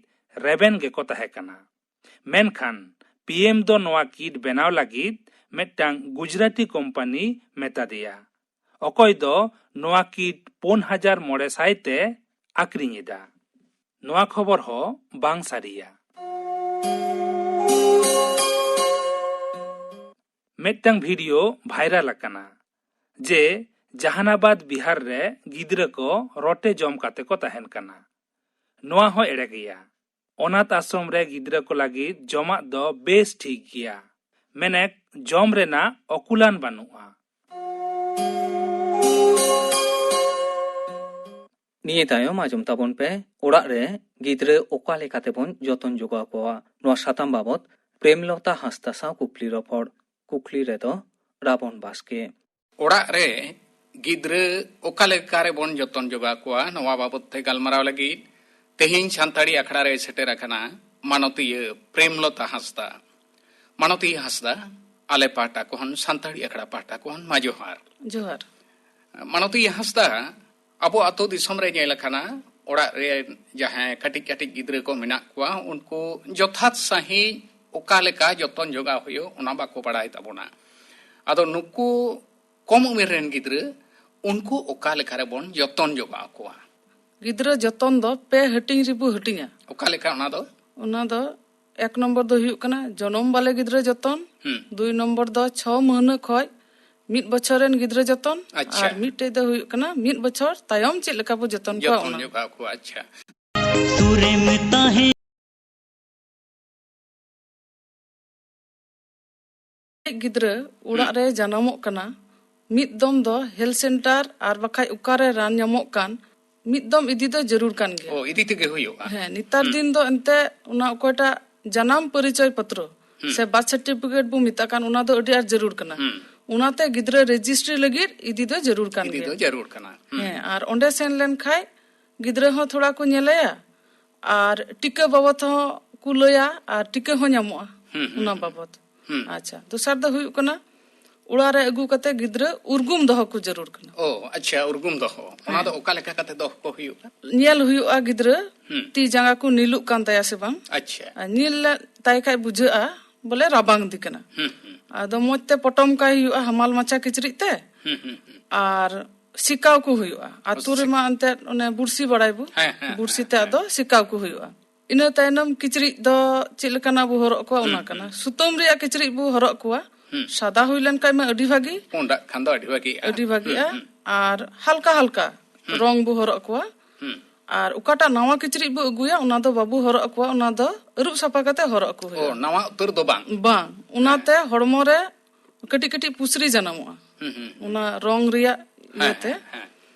ᱨᱮᱵᱮᱱ ᱜᱮᱠᱚ ᱛᱟᱦᱮᱸ ᱠᱟᱱᱟ᱾ ᱢᱮᱱᱠᱷᱟᱱ ᱯᱤ ᱮᱢ ᱫᱚ ᱱᱚᱣᱟ ᱠᱤᱴ ᱵᱮᱱᱟᱣ ᱞᱟᱹᱜᱤᱫ ᱢᱤᱫᱴᱟᱝ ᱜᱩᱡᱽᱨᱟᱴᱤ ᱠᱳᱢᱯᱟᱱᱤ ᱢᱮᱛᱟ ᱫᱮᱭᱟ, ᱚᱠᱚᱭ ᱫᱚ ᱱᱚᱣᱟ ᱠᱤᱴ ᱯᱩᱱ ᱦᱟᱡᱟᱨ ᱢᱚᱬᱮ ᱥᱟᱭ ᱛᱮ ᱟᱠᱷᱨᱤᱧ ᱮᱫᱟ᱾ ᱱᱚᱣᱟ ᱠᱷᱚᱵᱚᱨ ᱦᱚᱸ ᱵᱟᱝ ᱥᱟᱹᱨᱤᱭᱟ᱾ ᱢᱤᱫᱴᱟᱝ ᱵᱷᱤᱰᱤᱭᱳ ᱵᱷᱟᱭᱨᱟᱞ ᱟᱠᱟᱱᱟ ᱡᱮ ᱡᱟᱦᱟᱱᱟᱵᱟᱫ ᱵᱤᱦᱟᱨ ᱨᱮ ᱜᱤᱫᱽᱨᱟᱹ ᱠᱚ ᱨᱚᱴᱮ ᱡᱚᱢ ᱠᱟᱛᱮ ᱠᱚ ᱛᱟᱦᱮᱱ ᱠᱟᱱᱟ᱾ ᱱᱚᱣᱟ ᱦᱚᱸ ᱮᱲᱮ ᱜᱮᱭᱟ᱾ ᱚᱱᱟᱛᱷ ᱟᱥᱨᱚᱢ ᱨᱮ ᱜᱤᱫᱽᱨᱟᱹ ᱠᱚ ᱞᱟᱹᱜᱤᱫ ᱡᱚᱢᱟᱜ ᱫᱚ ᱵᱮᱥ ᱴᱷᱤᱠ ᱜᱮᱭᱟ, ᱢᱮᱱᱮᱠ ᱡᱚᱢ ᱨᱮᱱᱟᱜ ᱚᱠᱩᱞᱟᱱ ᱵᱟᱹᱱᱩᱜᱼᱟ᱾ ᱱᱤᱭᱟᱹ ᱛᱟᱭᱚᱢ ᱟᱸᱡᱚᱢ ᱛᱟᱵᱚᱱ ᱯᱮ, ᱚᱲᱟᱜ ᱨᱮ ᱜᱤᱫᱽᱨᱟᱹ ᱚᱠᱟ ᱞᱮᱠᱟᱛᱮᱵᱚᱱ ᱡᱚᱛᱚᱱ ᱡᱚᱜᱟᱣ ᱠᱚᱣᱟ, ᱱᱚᱣᱟ ᱥᱟᱛᱟᱢ ᱵᱟᱵᱚᱛ ᱯᱨᱮᱢᱞᱚᱛᱟ ᱦᱟᱸᱥᱫᱟ ᱥᱟᱶ ᱠᱩᱠᱞᱤ ᱨᱚᱯᱚᱲ᱾ ᱠᱩᱠᱞᱤ ᱨᱮᱫᱚ ᱨᱟᱵᱚᱱ ᱵᱟᱥᱠᱮ᱾ ᱚᱲᱟᱜ ᱨᱮ ᱜᱤᱫᱽᱨᱟᱹ ᱚᱠᱟ ᱞᱮᱠᱟ ᱨᱮᱵᱚᱱ ᱡᱚᱛᱚᱱ ᱡᱚᱜᱟᱣ ᱠᱚᱣᱟ, ᱱᱚᱣᱟ ᱵᱟᱵᱚᱛ ᱛᱮ ᱜᱟᱞᱢᱟᱨᱟᱣ ᱞᱟᱹᱜᱤᱫ ᱛᱮᱦᱮᱧ ᱥᱟᱱᱛᱟᱲᱤ ᱟᱠᱷᱲᱟ ᱨᱮ ᱥᱮᱴᱮᱨ ᱟᱠᱟᱱᱟ ᱢᱟᱱᱚᱛᱤᱭᱟᱹ ᱯᱨᱮᱢᱞᱚᱛᱟ ᱦᱟᱸᱥᱫᱟ᱾ ᱢᱟᱱᱚᱛᱤᱭᱟᱹ ᱦᱟᱸᱥᱫᱟ, ᱟᱞᱮ ᱯᱟᱦᱴᱟ ᱠᱷᱚᱱ, ᱥᱟᱱᱛᱟᱲᱤ ᱟᱠᱷᱲᱟ ᱯᱟᱦᱴᱟ ᱠᱷᱚᱱ ᱢᱟ ᱡᱚᱦᱟᱨ᱾ ᱡᱚᱦᱟᱨ᱾ ᱢᱟᱱᱚᱛᱤᱭᱟᱹ ᱦᱟᱸᱥᱫᱟ, ᱟᱵᱚ ᱟᱹᱛᱩ ᱫᱤᱥᱚᱢ ᱨᱮ ᱧᱮᱞ ᱟᱠᱟᱱᱟ, ᱚᱲᱟᱜ ᱨᱮ ᱡᱟᱦᱟᱸᱭ ᱠᱟᱹᱴᱤᱡ ᱠᱟᱹᱴᱤᱡ ᱜᱤᱫᱽᱨᱟᱹ ᱠᱚ ᱢᱮᱱᱟᱜ ᱠᱚᱣᱟ, ᱩᱱᱠᱩ ᱡᱚᱛᱷᱟᱛ ᱥᱟᱺᱦᱤᱡ ᱚᱠᱟ ᱞᱮᱠᱟ ᱡᱚᱛᱚᱱ ᱡᱚᱜᱟᱣ ᱦᱩᱭᱩᱜ, ᱚᱱᱟ ᱵᱟᱠᱚ ᱵᱟᱲᱟᱭ ᱛᱟᱵᱚᱱᱟ᱾ ᱟᱫᱚ ᱱᱩᱠᱩ ᱠᱚᱢ ᱩᱢᱮᱨ ᱨᱮᱱ ᱜᱤᱫᱽᱨᱟᱹ, ᱩᱱᱠᱩ ᱚᱠᱟ ᱞᱮᱠᱟ ᱨᱮᱵᱚᱱ ᱡᱚᱛᱚᱱ ᱡᱚᱜᱟᱣ ᱠᱚᱣᱟ? ᱜᱤᱫᱽᱨᱟᱹ ᱡᱚᱛᱚᱱ ᱫᱚ ᱯᱮ ᱦᱟᱹᱴᱤᱧ ᱨᱮᱵᱚ ᱦᱟᱹᱴᱤᱧᱟ᱾ ᱚᱠᱟ ᱞᱮᱠᱟ ᱚᱱᱟ ᱫᱚ? ᱚᱱᱟ ᱫᱚ ᱮᱠ ᱱᱚᱢᱵᱚᱨ ᱫᱚ ᱦᱩᱭᱩᱜ ᱠᱟᱱᱟ ᱡᱚᱱᱚᱢ ᱵᱟᱞᱮ ᱜᱤᱫᱽᱨᱟᱹ ᱡᱚᱛᱚᱱ, ᱦᱩᱸ᱾ ᱫᱩᱭ ᱱᱚᱢᱵᱚᱨ ᱫᱚ ᱪᱷᱚ ᱢᱟᱹᱦᱱᱟᱹ ᱠᱷᱚᱡ ᱢᱤᱫ ᱵᱚᱪᱷᱚᱨ ᱨᱮᱱ ᱜᱤᱫᱽᱨᱟᱹ ᱡᱚᱛᱚᱱ, ᱟᱪᱪᱷᱟ᱾ ᱟᱨ ᱢᱤᱫᱴᱮᱡ ᱫᱚ ᱦᱩᱭᱩᱜ ᱠᱟᱱᱟ ᱢᱤᱫ ᱵᱚᱪᱷᱚᱨ ᱛᱟᱭᱚᱢ ᱪᱮᱫ ᱞᱮᱠᱟ ᱵᱚ ᱡᱚᱛᱚᱱ ᱠᱚᱣᱟ, ᱡᱚᱛᱚᱱ ᱚᱱᱟ᱾ ᱡᱚᱜᱟᱣ ᱠᱚᱣᱟ, ᱟᱪᱪᱷᱟ᱾ ᱜᱤᱫᱽᱨᱟᱹ ᱚᱲᱟᱜ ᱦᱩᱸ᱾ ᱨᱮ ᱡᱟᱱᱟᱢᱚᱜ ᱠᱟᱱᱟ, ᱢᱤᱫ ᱫᱚᱢ ᱫᱚ ᱦᱮᱞᱛᱷ ᱥᱮᱱᱴᱟᱨ ᱟᱨ ᱵᱟᱠᱷᱟᱡ ᱚᱠᱟᱨᱮ ᱨᱟᱱ ᱧᱟᱢᱚᱜ ᱠᱟᱱ, ᱢᱤᱫ ᱫᱚᱢ ᱤᱫᱤ ᱫᱚ ᱡᱟᱹᱨᱩᱲ ᱠᱟᱱ ᱜᱮᱭᱟ᱾ ᱚ, ᱤᱫᱤ ᱛᱮᱜᱮ ᱦᱩᱭᱩᱜᱼᱟ᱾ ᱦᱮᱸ, ᱱᱮᱛᱟᱨ ᱫᱤᱱ ᱫᱚ ᱮᱱᱛᱮ ᱚᱱᱟ ᱚᱠᱚᱭᱴᱟᱜ ᱡᱟᱱᱟᱢ ᱯᱚᱨᱤᱪᱚᱭ ᱯᱚᱛᱨᱚ ᱥᱮ ᱵᱟᱨᱛᱷ ᱥᱟᱨᱴᱤᱯᱷᱤᱠᱮᱴ ᱵᱚ ᱢᱮᱛᱟᱜ ᱠᱟᱱ, ᱚᱱᱟ ᱫᱚ ᱟᱹᱰᱤ ᱟᱸᱴ ᱡᱟᱹᱨᱩᱲ ᱠᱟᱱᱟ᱾ ᱚᱱᱟᱛᱮ ᱜᱤᱫᱽᱨᱟᱹ ᱨᱮᱡᱤᱥᱴᱨᱤ ᱞᱟᱹᱜᱤᱫ ᱤᱫᱤ ᱫᱚ ᱡᱟᱹᱨᱩᱲ ᱠᱟᱱ ᱤᱫᱤ ᱜᱮᱭᱟ᱾ ᱫᱚ ᱡᱟᱹᱨᱩᱲ ᱠᱟᱱᱟ᱾ ᱦᱩᱸ᱾ ᱦᱮᱸ, ᱟᱨ ᱚᱸᱰᱮ ᱥᱮᱱ ᱞᱮᱱᱠᱷᱟᱡ ᱜᱤᱫᱽᱨᱟᱹ ᱦᱚᱸ ᱛᱷᱚᱲᱟ ᱠᱚ ᱧᱮᱞᱮᱭᱟ, ᱟᱨ ᱴᱤᱠᱟᱹ ᱵᱟᱵᱚᱫ ᱦᱚᱸ ᱠᱚ ᱞᱟᱹᱭᱟ, ᱟᱨ ᱴᱤᱠᱟᱹ ᱦᱚᱸ ᱧᱟᱢᱚᱜᱼᱟ᱾ ᱦᱩᱸ, ᱦᱩᱸ, ᱚᱱᱟ ᱦᱩᱸ᱾ ᱵᱟᱵᱚᱫ᱾ ᱦᱩᱸ᱾ ᱟᱪᱪᱷᱟ, ᱫᱚᱥᱟᱨ ᱫᱚ ᱦᱩᱭᱩᱜ ᱠᱟᱱᱟ, ᱚᱲᱟᱜ ᱨᱮ ᱟᱹᱜᱩ ᱠᱟᱛᱮ ᱜᱤᱫᱽᱨᱟᱹ ᱩᱨᱜᱩᱢ ᱫᱚᱦᱚ ᱠᱚ ᱡᱟᱹᱨᱩᱲ ᱠᱟᱱᱟ᱾ ᱚ, ᱟᱪᱪᱷᱟ, ᱩᱨᱜᱩᱢ ᱫᱚᱦᱚ, ᱚᱱᱟ ᱦᱮᱸ᱾ ᱫᱚ ᱚᱠᱟ ᱞᱮᱠᱟ ᱠᱟᱛᱮ ᱫᱚᱦᱚ ᱠᱚ ᱦᱩᱭᱩᱜᱼᱟ? ᱧᱮᱞ ᱦᱩᱭᱩᱜᱼᱟ ᱜᱤᱫᱽᱨᱟᱹ ᱦᱩᱸ᱾ ᱛᱤ ᱡᱟᱸᱜᱟ ᱠᱚ ᱱᱤᱞᱩᱜ ᱠᱟᱱ ᱛᱟᱭᱟ ᱥᱮ ᱵᱟᱝ᱾ ᱟᱪᱪᱷᱟ᱾ ᱟᱨ ᱧᱮᱞ ᱞᱮ-, ᱛᱟᱭ ᱠᱷᱟᱡ ᱵᱩᱡᱷᱟᱹᱜᱼᱟ ᱵᱚᱞᱮ ᱨᱟᱵᱟᱝ ᱫᱤ ᱠᱟᱱᱟ᱾ ᱦᱩᱸ, ᱦᱩᱸ᱾ ᱟᱫᱚ ᱢᱚᱡᱽ ᱛᱮ ᱯᱚᱴᱚᱢ ᱠᱟᱭ ᱦᱩᱭᱩᱜᱼᱟ ᱦᱟᱢᱟᱞ ᱢᱟᱪᱷᱟ ᱠᱤᱪᱨᱤᱡ ᱛᱮ᱾ ᱦᱩᱸ, ᱦᱩᱸ, ᱦᱩᱸ᱾ ᱟᱨ ᱥᱤᱠᱟᱣ ᱠᱚ ᱦᱩᱭᱩᱜᱼᱟ᱾ ᱟᱛᱳ ᱥᱤ- ᱨᱮᱢᱟ ᱮᱱᱛᱮᱫ ᱚᱱᱮ ᱵᱩᱨᱥᱤ ᱵᱟᱲᱟᱭ ᱵᱚ᱾ ᱦᱮᱸ, ᱦᱮᱸ, ᱵᱩᱨᱥᱤ ᱦᱮᱸ, ᱛᱮ ᱦᱮᱸ᱾ ᱟᱫᱚ ᱥᱤᱠᱟᱣ ᱠᱚ ᱦᱩᱭᱩᱜᱼᱟ᱾ ᱤᱱᱟᱹ ᱛᱟᱭᱱᱚᱢ ᱠᱤᱪᱨᱤᱡ ᱫᱚ ᱪᱮᱫ ᱞᱮᱠᱟᱱᱟᱜ ᱵᱚ ᱦᱚᱨᱚᱜ ᱠᱚᱣᱟ, ᱚᱱᱟ ᱦᱩᱸ, ᱠᱟᱱᱟ᱾ ᱦᱩᱸ᱾ ᱥᱩᱛᱟᱹᱢ ᱨᱮᱭᱟᱜ ᱠᱤᱪᱨᱤᱡ ᱵᱚ ᱦᱚᱨᱚᱜ ᱠᱚᱣᱟ᱾ ᱦᱩᱸ᱾ ᱥᱟᱫᱟ ᱦᱩᱭ ᱞᱮᱱ ᱠᱷᱟᱡ ᱢᱟ ᱟᱹᱰᱤ ᱵᱷᱟᱹᱜᱤ᱾ ᱯᱩᱸᱰᱟᱜ ᱠᱷᱟᱱ ᱫᱚ ᱟᱹᱰᱤ ᱵᱷᱟᱹᱜᱤᱜᱼᱟ᱾ ᱟᱹᱰᱤ ᱵᱷᱟᱹᱜᱤᱜᱼᱟ᱾ ᱦᱩᱸ, ᱦᱩᱸ᱾ ᱟᱨ ᱦᱟᱞᱠᱟ ᱦᱟᱞᱠᱟ ᱦᱩᱸ᱾ ᱨᱚᱝ ᱵᱚ ᱦᱚᱨᱚᱜ ᱠᱚᱣᱟ᱾ ᱦᱩᱸ᱾ ᱟᱨ ᱚᱠᱟᱴᱟᱜ ᱱᱟᱣᱟ ᱠᱤᱪᱨᱤᱡ ᱵᱚ ᱟᱹᱜᱩᱭᱟ, ᱚᱱᱟ ᱫᱚ ᱵᱟᱵᱚ ᱦᱚᱨᱚᱜ ᱠᱚᱣᱟ, ᱚᱱᱟ ᱫᱚ ᱟᱹᱨᱩᱵ ᱥᱟᱯᱷᱟ ᱠᱟᱛᱮ ᱦᱚᱨᱚᱜ ᱠᱚ ᱦᱩᱭᱩᱜᱼᱟ᱾ ᱚ, ᱱᱟᱣᱟ ᱩᱛᱟᱹᱨ ᱫᱚ ᱵᱟᱝ? ᱵᱟᱝ, ᱚᱱᱟᱛᱮ ᱦᱚᱲᱢᱚ ᱨᱮ ᱠᱟᱹᱴᱤᱡ ᱠᱟᱹᱴᱤᱡ ᱯᱩᱥᱨᱤ ᱡᱟᱱᱟᱢᱚᱜᱼᱟ᱾ ᱦᱩᱸ, ᱦᱩᱸ, ᱦᱩᱸ᱾ ᱚᱱᱟ ᱨᱚᱝ ᱨᱮᱭᱟᱜ ᱦᱮᱸ, ᱤᱭᱟᱹᱛᱮ ᱦᱮᱸ, ᱦᱮᱸ᱾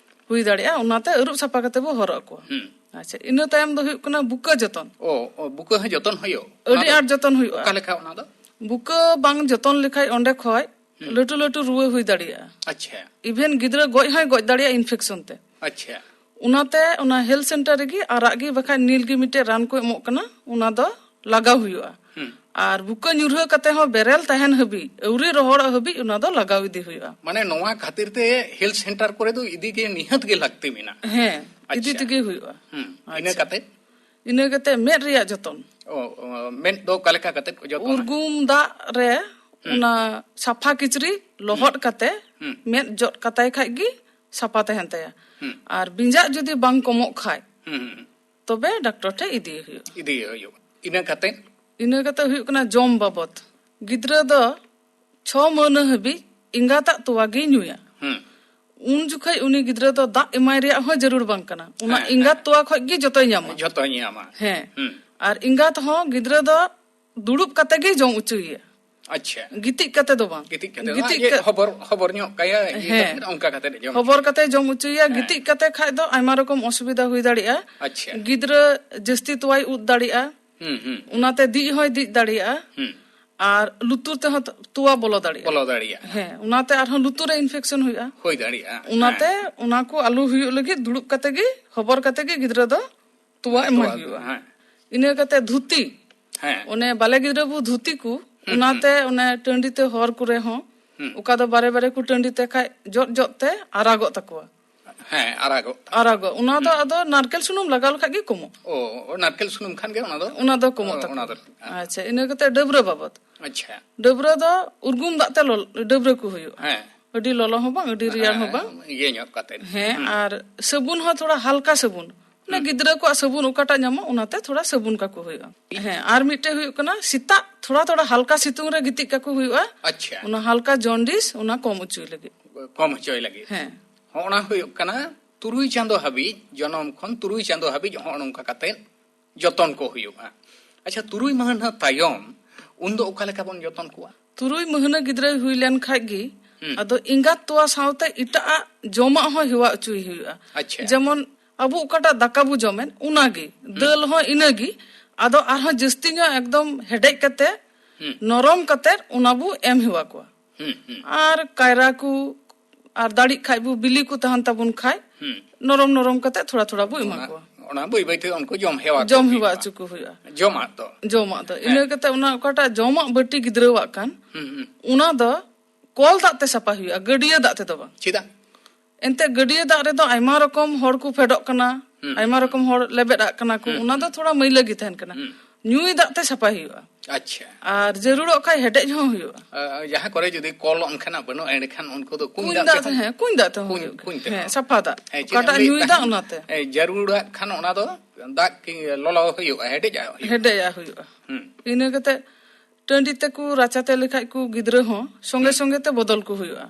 ᱦᱩᱭ ᱫᱟᱲᱮᱭᱟᱜᱼᱟ, ᱚᱱᱟᱛᱮ ᱟᱹᱨᱩᱵ ᱥᱟᱯᱷᱟ ᱠᱟᱛᱮ ᱵᱚ ᱦᱚᱨᱚᱜ ᱠᱚᱣᱟ᱾ ᱦᱩᱸ᱾ ᱟᱪᱪᱷᱟ, ᱤᱱᱟᱹ ᱛᱟᱭᱚᱢ ᱫᱚ ᱦᱩᱭᱩᱜ ᱠᱟᱱᱟ ᱵᱩᱠᱟᱹ ᱡᱚᱛᱚᱱ᱾ ᱚ, ᱚ, ᱵᱩᱠᱟᱹ ᱦᱚᱸ ᱡᱚᱛᱚᱱ ᱦᱩᱭᱩᱜ? ᱚᱱᱟ ᱟᱹᱰᱤ ᱫᱚ ᱟᱸᱴ ᱡᱚᱛᱚᱱ ᱦᱩᱭᱩᱜᱼᱟ᱾ ᱚᱠᱟ ᱞᱮᱠᱟ ᱚᱱᱟ ᱫᱚ? ᱵᱩᱠᱟᱹ ᱵᱟᱝ ᱡᱚᱛᱚᱱ ᱞᱮᱠᱷᱟᱡ ᱚᱸᱰᱮ ᱠᱷᱚᱡ ᱦᱩᱸ᱾ ᱞᱟᱹᱴᱩ ᱞᱟᱹᱴᱩ ᱨᱩᱣᱟᱹ ᱦᱩᱭ ᱫᱟᱲᱮᱭᱟᱜᱼᱟ᱾ ᱟᱪᱪᱷᱟ, ᱤᱵᱷᱮᱱ ᱜᱤᱫᱽᱨᱟᱹ ᱜᱚᱡ ᱦᱚᱸᱭ ᱜᱚᱡ ᱫᱟᱲᱮᱭᱟᱜᱼᱟ ᱤᱱᱯᱷᱮᱠᱥᱚᱱ ᱛᱮ᱾ ᱟᱪᱪᱷᱟ᱾ ᱚᱱᱟᱛᱮ ᱚᱱᱟ ᱦᱮᱞᱛᱷ ᱥᱮᱱᱴᱟᱨ ᱨᱮᱜᱮ ᱟᱨᱟᱜ ᱜᱮ ᱵᱟᱠᱷᱟᱡ ᱱᱤᱞ ᱜᱮ ᱢᱤᱫᱴᱮᱡ ᱨᱟᱱ ᱠᱚ ᱮᱢᱚᱜ ᱠᱟᱱᱟ, ᱚᱱᱟ ᱫᱚ ᱞᱟᱜᱟᱣ ᱦᱩᱭᱩᱜᱼᱟ᱾ ᱦᱩᱸ᱾ ᱟᱨ ᱵᱩᱠᱟᱹ ᱧᱩᱨᱦᱟᱹ ᱠᱟᱛᱮ ᱦᱚᱸ ᱵᱮᱨᱮᱞ ᱛᱟᱦᱮᱱ ᱦᱟᱹᱵᱤᱡ, ᱟᱹᱣᱨᱤ ᱨᱚᱦᱚᱲᱚᱜ ᱦᱟᱹᱵᱤᱡ ᱚᱱᱟ ᱫᱚ ᱞᱟᱜᱟᱣ ᱤᱫᱤ ᱦᱩᱭᱩᱜᱼᱟ᱾ ᱢᱟᱱᱮ ᱱᱚᱣᱟ ᱠᱷᱟᱹᱛᱤᱨ ᱛᱮ ᱦᱮᱞᱛᱷ ᱥᱮᱱᱴᱟᱨ ᱠᱚᱨᱮ ᱫᱚ ᱤᱫᱤ ᱜᱮ ᱱᱤᱦᱟᱹᱛ ᱜᱮ ᱞᱟᱹᱠᱛᱤ ᱢᱮᱱᱟᱜᱼᱟ᱾ ᱦᱮᱸ, ᱤᱫᱤ ᱟᱪᱪᱷᱟ᱾ ᱛᱮᱜᱮ ᱦᱩᱭᱩᱜᱼᱟ᱾ ᱦᱩᱸ᱾ ᱤᱱᱟᱹ ᱟᱪᱪᱷᱟ᱾ ᱠᱟᱛᱮ? ᱤᱱᱟᱹ ᱠᱟᱛᱮ ᱢᱮᱫ ᱨᱮᱭᱟᱜ ᱡᱚᱛᱚᱱ᱾ ᱚ, ᱚ, ᱢᱮᱫ ᱫᱚ ᱚᱠᱟ ᱞᱮᱠᱟ ᱠᱟᱛᱮ ᱠᱚ ᱡᱚᱛᱚᱱᱟ? ᱩᱨᱜᱩᱢ ᱫᱟᱜ ᱨᱮ ᱦᱩᱸ᱾ ᱚᱱᱟ ᱥᱟᱯᱷᱟ ᱠᱤᱪᱨᱤᱡ ᱞᱚᱦᱚᱫ ᱠᱟᱛᱮ ᱦᱩᱸ᱾ ᱢᱮᱫ ᱡᱚᱫ ᱠᱟᱛᱟᱭ ᱠᱷᱟᱡ ᱜᱮ ᱥᱟᱯᱷᱟ ᱛᱟᱦᱮᱱ ᱛᱟᱭᱟ᱾ ᱦᱩᱸ᱾ ᱟᱨ ᱵᱤᱸᱡᱟᱜ ᱡᱩᱫᱤ ᱵᱟᱝ ᱠᱚᱢᱚᱜ ᱠᱷᱟᱡ, ᱦᱩᱸ, ᱦᱩᱸ, ᱦᱩᱸ᱾ ᱛᱚᱵᱮ ᱰᱟᱠᱛᱚᱨ ᱴᱷᱮᱡ ᱤᱫᱤ ᱦᱩᱭᱩᱜᱼᱟ᱾ ᱤᱫᱤ ᱦᱩᱭᱩᱜᱼᱟ᱾ ᱤᱱᱟᱹ ᱠᱟᱛᱮ? ᱤᱱᱟᱹ ᱠᱟᱛᱮ ᱦᱩᱭᱩᱜ ᱠᱟᱱᱟ ᱡᱚᱢ ᱵᱟᱵᱚᱫ᱾ ᱜᱤᱫᱽᱨᱟᱹ ᱫᱚ ᱪᱷᱚ ᱢᱟᱹᱦᱱᱟᱹ ᱦᱟᱹᱵᱤᱡ ᱮᱸᱜᱟᱛᱟᱜ ᱛᱚᱣᱟ ᱜᱮᱭ ᱧᱩᱭᱟ᱾ ᱦᱩᱸ᱾ ᱩᱱ ᱡᱚᱠᱷᱚᱡ ᱩᱱᱤ ᱜᱤᱫᱽᱨᱟᱹ ᱫᱚ ᱫᱟᱜ ᱮᱢᱟᱭ ᱨᱮᱭᱟᱜ ᱦᱚᱸ ᱡᱟᱹᱨᱩᱲ ᱵᱟᱝ ᱠᱟᱱᱟ᱾ ᱚᱱᱟ ᱦᱮᱸ, ᱮᱸᱜᱟᱛ ᱦᱮᱸ᱾ ᱛᱚᱣᱟ ᱠᱷᱚᱡ ᱜᱮ ᱡᱚᱛᱚᱭ ᱧᱟᱢᱟ᱾ ᱡᱚᱛᱚᱭ ᱧᱟᱢᱟ᱾ ᱦᱮᱸ᱾ ᱦᱩᱸ᱾ ᱟᱨ ᱮᱸᱜᱟᱛ ᱦᱚᱸ ᱜᱤᱫᱽᱨᱟᱹ ᱫᱚ ᱫᱩᱲᱩᱵ ᱠᱟᱛᱮ ᱜᱮ ᱡᱚᱢ ᱚᱪᱚᱭᱮᱭᱟ᱾ ᱟᱪᱪᱷᱟ᱾ ᱜᱤᱛᱤᱡ ᱠᱟᱛᱮ ᱫᱚ ᱵᱟᱝ᱾ ᱜᱤᱛᱤᱡ ᱠᱟᱛᱮ ᱫᱚ ᱜᱤᱛᱤᱡ ᱵᱟᱝ, ᱤᱭᱟᱹ, ᱠᱟ- ᱦᱚᱵᱚᱨ, ᱦᱚᱵᱚᱨ ᱧᱚᱜ ᱠᱟᱭᱟ, ᱤᱭᱟᱹ ᱦᱮᱸ᱾ ᱠᱟᱛᱮ ᱚᱱᱠᱟ ᱠᱟᱛᱮ ᱡᱚᱢ ᱦᱚᱵᱚᱨ ᱦᱚᱪᱚ᱾ ᱠᱟᱛᱮ ᱡᱚᱢ ᱦᱚᱪᱚᱭᱮᱭᱟ᱾ ᱦᱮᱸ᱾ ᱜᱤᱛᱤᱡ ᱠᱟᱛᱮ ᱠᱷᱟᱡ ᱫᱚ ᱟᱭᱢᱟ ᱨᱚᱠᱚᱢ ᱚᱥᱩᱵᱤᱫᱷᱟ ᱦᱩᱭ ᱫᱟᱲᱮᱭᱟᱜᱼᱟ᱾ ᱟᱪᱪᱷᱟ᱾ ᱜᱤᱫᱽᱨᱟᱹ ᱡᱟᱹᱥᱛᱤ ᱛᱚᱣᱟᱭ ᱩᱫ ᱫᱟᱲᱮᱭᱟᱜᱼᱟ᱾ ᱦᱩᱸ, ᱦᱩᱸ᱾ ᱚᱱᱟᱛᱮ ᱫᱤᱡ ᱦᱚᱸᱭ ᱫᱤᱡ ᱫᱟᱲᱮᱭᱟᱜᱼᱟ᱾ ᱦᱩᱸ᱾ ᱟᱨ ᱞᱩᱛᱩᱨ ᱛᱮᱦᱚᱸ ᱛᱚᱣᱟ ᱵᱚᱞᱚ ᱫᱟᱲᱮᱭᱟᱜᱼᱟ᱾ ᱵᱚᱞᱚ ᱫᱟᱲᱮᱭᱟᱜᱼᱟ᱾ ᱦᱮᱸ, ᱚᱱᱟᱛᱮ ᱟᱨᱦᱚᱸ ᱞᱩᱛᱩᱨ ᱨᱮ ᱤᱱᱯᱷᱮᱠᱥᱚᱱ ᱦᱩᱭᱩᱜᱼᱟ᱾ ᱦᱩᱭ ᱫᱟᱲᱮᱭᱟᱜᱼᱟ᱾ ᱚᱱᱟᱛᱮ ᱦᱮᱸ᱾ ᱚᱱᱟ ᱠᱚ ᱟᱞᱚ ᱦᱩᱭᱩᱜ ᱞᱟᱹᱜᱤᱫ ᱫᱩᱲᱩᱵ ᱠᱟᱛᱮ ᱜᱮ, ᱦᱚᱵᱚᱨ ᱠᱟᱛᱮ ᱜᱮ ᱜᱤᱫᱽᱨᱟᱹ ᱫᱚ ᱛᱚᱣᱟ ᱮᱢᱟᱭ ᱛᱚᱣᱟ, ᱦᱩᱭᱩᱜᱼᱟ᱾ ᱦᱮᱸ᱾ ᱤᱱᱟᱹ ᱠᱟᱛᱮ ᱫᱷᱩᱛᱤ, ᱦᱮᱸ᱾ ᱚᱱᱮ ᱵᱟᱞᱮ ᱜᱤᱫᱽᱨᱟᱹ ᱵᱚ ᱫᱷᱩᱛᱤ ᱠᱚ, ᱦᱩᱸ, ᱚᱱᱟᱛᱮ ᱦᱩᱸ᱾ ᱚᱱᱮ ᱴᱟᱺᱰᱤ ᱛᱮ ᱦᱚᱨ ᱠᱚᱨᱮ ᱦᱚᱸ, ᱦᱩᱸ᱾ ᱚᱠᱟ ᱫᱚ ᱵᱟᱨᱮ ᱵᱟᱨᱮ ᱠᱚ ᱴᱟᱺᱰᱤ ᱛᱮ ᱠᱷᱟᱡ ᱡᱚᱫ ᱡᱚᱫ ᱛᱮ ᱟᱨᱟᱜᱚᱜ ᱛᱟᱠᱚᱣᱟ᱾ ᱦᱮᱸ, ᱟᱨᱟᱜᱚᱜ ᱛᱟᱠᱚᱣᱟ᱾ ᱟᱨᱟᱜᱚᱜ, ᱚᱱᱟ ᱫᱚ ᱦᱩᱸ᱾ ᱟᱫᱚ ᱱᱟᱨᱠᱮᱞ ᱥᱩᱱᱩᱢ ᱞᱟᱜᱟᱣ ᱞᱮᱠᱷᱟᱡ ᱜᱮ ᱠᱚᱢᱚᱜ᱾ ᱚ, ᱱᱟᱨᱠᱮᱞ ᱥᱩᱱᱩᱢ ᱠᱷᱟᱱ ᱜᱮ ᱚᱱᱟ ᱫᱚ? ᱚᱱᱟ ᱫᱚ ᱠᱚᱢᱚᱜ ᱚ, ᱛᱟᱠᱚᱣᱟ᱾ ᱚᱱᱟ ᱫᱚ, ᱦᱮᱸ᱾ ᱟᱪᱪᱷᱟ, ᱤᱱᱟᱹ ᱠᱟᱛᱮ ᱰᱟᱹᱵᱽᱨᱟᱹ ᱵᱟᱵᱚᱫ᱾ ᱟᱪᱪᱷᱟ᱾ ᱰᱟᱹᱵᱽᱨᱟᱹ ᱫᱚ ᱩᱨᱜᱩᱢ ᱫᱟᱜ ᱛᱮ ᱞᱚᱞ-, ᱰᱟᱹᱵᱽᱨᱟᱹ ᱠᱚ ᱦᱩᱭᱩᱜᱼᱟ᱾ ᱦᱮᱸ᱾ ᱟᱹᱰᱤ ᱞᱚᱞᱚ ᱦᱚᱸ ᱵᱟᱝ, ᱟᱹᱰᱤ ᱨᱮᱭᱟᱲ ᱦᱚᱸ ᱵᱟᱝ᱾ ᱦᱮᱸ, ᱤᱭᱟᱹ ᱧᱚᱜ ᱠᱟᱛᱮ᱾ ᱦᱮᱸ, ᱦᱩᱸ᱾ ᱟᱨ ᱥᱟᱵᱚᱱ ᱦᱚᱸ ᱛᱷᱚᱲᱟ ᱦᱟᱞᱠᱟ ᱥᱟᱵᱚᱱ᱾ ᱚᱱᱟ ᱦᱩᱸ᱾ ᱜᱤᱫᱽᱨᱟᱹ ᱠᱚᱣᱟᱜ ᱥᱟᱵᱚᱱ ᱚᱠᱟᱴᱟᱜ ᱧᱟᱢᱚᱜ, ᱚᱱᱟᱛᱮ ᱛᱷᱚᱲᱟ ᱥᱟᱵᱚᱱ ᱠᱟᱠᱚ ᱦᱩᱭᱩᱜᱼᱟ᱾ ᱦᱮᱸ, ᱟᱨ ᱢᱤᱫᱴᱮᱡ ᱦᱩᱭᱩᱜ ᱠᱟᱱᱟ, ᱥᱮᱛᱟᱜ ᱛᱷᱚᱲᱟ, ᱛᱷᱚᱲᱟ ᱦᱟᱞᱠᱟ ᱥᱤᱛᱩᱝ ᱨᱮ ᱜᱤᱛᱤᱡ ᱠᱟᱠᱚ ᱦᱩᱭᱩᱜᱼᱟ᱾ ᱟᱪᱪᱷᱟ᱾ ᱚᱱᱟ ᱦᱟᱞᱠᱟ ᱡᱚᱱᱰᱤᱥ, ᱚᱱᱟ ᱠᱚᱢ ᱦᱚᱪᱚᱭ ᱞᱟᱹᱜᱤᱫ᱾ ᱠᱚᱢ ᱦᱚᱪᱚᱭ ᱞᱟᱹᱜᱤᱫ᱾ ᱦᱮᱸ᱾ ᱦᱚᱸ, ᱚᱱᱟ ᱦᱩᱭᱩᱜ ᱠᱟᱱᱟ ᱛᱩᱨᱩᱭ ᱪᱟᱸᱫᱚ ᱦᱟᱹᱵᱤᱡ, ᱡᱚᱱᱚᱢ ᱠᱷᱚᱱ ᱛᱩᱨᱩᱭ ᱪᱟᱸᱫᱚ ᱦᱟᱹᱵᱤᱡ ᱦᱚᱸᱜᱼᱚ ᱱᱚᱝᱠᱟ ᱠᱟᱛᱮ ᱡᱚᱛᱚᱱ ᱠᱚ ᱦᱩᱭᱩᱜᱼᱟ᱾ ᱟᱪᱪᱷᱟ, ᱛᱩᱨᱩᱭ ᱢᱟᱹᱦᱱᱟᱹ ᱛᱟᱭᱚᱢ ᱩᱱᱫᱚ ᱚᱠᱟ ᱞᱮᱠᱟ ᱵᱚᱱ ᱡᱚᱛᱚᱱ ᱠᱚᱣᱟ? ᱛᱩᱨᱩᱭ ᱢᱟᱹᱦᱱᱟᱹ ᱜᱤᱫᱽᱨᱟᱹᱭ ᱦᱩᱭ ᱞᱮᱱ ᱠᱷᱟᱡ ᱜᱮ, ᱦᱩᱸ᱾ ᱟᱫᱚ ᱮᱸᱜᱟᱛ ᱛᱚᱣᱟ ᱥᱟᱶᱛᱮ ᱮᱴᱟᱜᱟᱜ ᱡᱚᱢᱟᱜ ᱦᱚᱸ ᱦᱮᱣᱟ ᱦᱚᱪᱚᱭ ᱦᱩᱭᱩᱜᱼᱟ᱾ ᱟᱪᱪᱷᱟ᱾ ᱡᱮᱢᱚᱱ ᱟᱵᱚ ᱚᱠᱟᱴᱟᱜ ᱫᱟᱠᱟ ᱵᱚ ᱡᱚᱢᱮᱫ, ᱚᱱᱟᱜᱮ, ᱦᱩᱸ᱾ ᱫᱟᱹᱞ ᱦᱚᱸ ᱤᱱᱟᱹᱜᱮ, ᱟᱫᱚ ᱟᱨᱦᱚᱸ ᱡᱟᱹᱥᱛᱤ ᱧᱚᱜ ᱮᱠᱫᱚᱢ ᱦᱮᱰᱮᱡ ᱠᱟᱛᱮ, ᱦᱩᱸ᱾ ᱱᱚᱨᱚᱢ ᱠᱟᱛᱮ ᱚᱱᱟ ᱵᱚ ᱮᱢ ᱦᱮᱣᱟ ᱠᱚᱣᱟ᱾ ᱦᱩᱸ, ᱦᱩᱸ᱾ ᱟᱨ ᱠᱟᱭᱨᱟ ᱠᱚ, ᱟᱨ ᱫᱟᱲᱮᱜ ᱠᱷᱟᱡ ᱵᱚ, ᱵᱤᱞᱤ ᱠᱚ ᱛᱟᱦᱮᱱ ᱛᱟᱵᱚᱱ ᱠᱷᱟᱡ, ᱦᱩᱸ᱾ ᱱᱚᱨᱚᱢ ᱱᱚᱨᱚᱢ ᱠᱟᱛᱮ ᱛᱷᱚᱲᱟ ᱛᱷᱚᱲᱟ ᱵᱚ ᱮᱢᱟ ᱚᱱᱟ, ᱠᱚᱣᱟ᱾ ᱚᱱᱟ ᱵᱟᱹᱭ ᱵᱟᱹᱭ ᱛᱮ ᱩᱱᱠᱩ ᱡᱚᱢ ᱦᱮᱣᱟ ᱠᱚ ᱡᱚᱢ ᱦᱮᱣᱟ ᱦᱩᱭᱩᱜᱼᱟ᱾ ᱦᱚᱪᱚ ᱠᱚ ᱦᱩᱭᱩᱜᱼᱟ᱾ ᱡᱚᱢᱟᱜ ᱫᱚ᱾ ᱦᱮᱸ᱾ ᱤᱱᱟᱹ ᱠᱟᱛᱮ ᱚᱱᱟ ᱚᱠᱟᱴᱟᱜ ᱡᱚᱢᱟᱜ ᱵᱟᱹᱴᱤ ᱜᱤᱫᱽᱨᱟᱹᱣᱟᱜ ᱠᱟᱱ, ᱦᱩᱸ, ᱦᱩᱸ᱾ ᱚᱱᱟ ᱫᱚ ᱠᱚᱞ ᱫᱟᱜ ᱛᱮ ᱥᱟᱯᱷᱟ ᱦᱩᱭᱩᱜᱼᱟ, ᱜᱟᱹᱰᱭᱟᱹ ᱫᱟᱜ ᱛᱮᱫᱚ ᱵᱟᱝ᱾ ᱪᱮᱫᱟᱜ? ᱮᱱᱛᱮ ᱜᱟᱹᱰᱭᱟᱹ ᱫᱟᱜ ᱨᱮᱫᱚ ᱟᱭᱢᱟ ᱨᱚᱠᱚᱢ ᱦᱚᱲ ᱠᱚ ᱯᱷᱮᱰᱚᱜ ᱠᱟᱱᱟ, ᱦᱩᱸ, ᱟᱭᱢᱟ ᱦᱩᱸ, ᱨᱚᱠᱚᱢ ᱦᱚᱲ ᱞᱮᱵᱮᱫ ᱟᱜ ᱠᱟᱱᱟ ᱠᱚ, ᱦᱩᱸ, ᱚᱱᱟ ᱫᱚ ᱦᱩᱸ᱾ ᱛᱷᱚᱲᱟ ᱢᱟᱹᱭᱞᱟᱹ ᱜᱮ ᱛᱟᱦᱮᱱ ᱠᱟᱱᱟ᱾ ᱦᱩᱸ᱾ ᱧᱩᱭ ᱫᱟᱜ ᱛᱮ ᱥᱟᱯᱷᱟᱭ ᱦᱩᱭᱩᱜᱼᱟ᱾ ᱟᱪᱪᱷᱟ᱾ ᱟᱨ ᱡᱟᱹᱨᱩᱲᱚᱜ ᱠᱷᱟᱡ ᱦᱮᱰᱮᱡ ᱦᱚᱸ ᱦᱩᱭᱩᱜᱼᱟ᱾ ᱟ, ᱡᱟᱦᱟᱸ ᱠᱚᱨᱮ ᱡᱩᱫᱤ ᱠᱚᱞ ᱚᱱᱠᱟᱱᱟᱜ ᱵᱟᱹᱱᱩᱜᱼᱟ, ᱮᱸᱰᱮᱠᱷᱟᱱ ᱩᱱᱠᱩ ᱫᱚ ᱠᱩᱧ ᱠᱩᱧ ᱫᱟᱜ ᱫᱟᱜ ᱛᱮᱦᱚᱸ, ᱦᱮᱸ, ᱠᱩᱧ ᱫᱟᱜ ᱛᱮᱦᱚᱸ ᱠᱩᱧ, ᱦᱩᱭᱩᱜ ᱠᱩᱧ ᱜᱮᱭᱟ᱾ ᱛᱮᱦᱚᱸ᱾ ᱦᱮᱸ, ᱥᱟᱯᱷᱟ ᱫᱟᱜ᱾ ᱦᱮᱸ, ᱪᱮᱫᱟᱜ ᱚᱠᱟᱴᱟᱜ ᱞᱟᱹᱭ ᱧᱩᱭ ᱞᱮᱠᱷᱟᱱ, ᱫᱟᱜ, ᱚᱱᱟᱛᱮ᱾ ᱮ, ᱡᱟᱹᱨᱩᱲᱟᱜ ᱠᱷᱟᱱ ᱚᱱᱟ ᱫᱚ ᱫᱟᱜ ᱠᱤ ᱞᱚᱞᱚ ᱦᱩᱭᱩᱜᱼᱟ, ᱦᱮᱰᱮᱡᱟᱜ ᱦᱩᱭᱩᱜᱼᱟ᱾ ᱦᱮᱰᱮᱡᱟᱜ ᱦᱩᱭᱩᱜᱼᱟ᱾ ᱦᱩᱸ᱾ ᱤᱱᱟᱹ ᱠᱟᱛᱮ ᱴᱟᱺᱰᱤ ᱛᱮᱠᱚ ᱨᱟᱪᱟ ᱛᱮ ᱞᱮᱠᱷᱟᱡ ᱠᱚ ᱜᱤᱫᱽᱨᱟᱹ ᱦᱚᱸ ᱥᱚᱸᱜᱮ ᱦᱩᱸ᱾ ᱥᱚᱸᱜᱮ ᱛᱮ ᱵᱚᱫᱚᱞ ᱠᱚ ᱦᱩᱭᱩᱜᱼᱟ᱾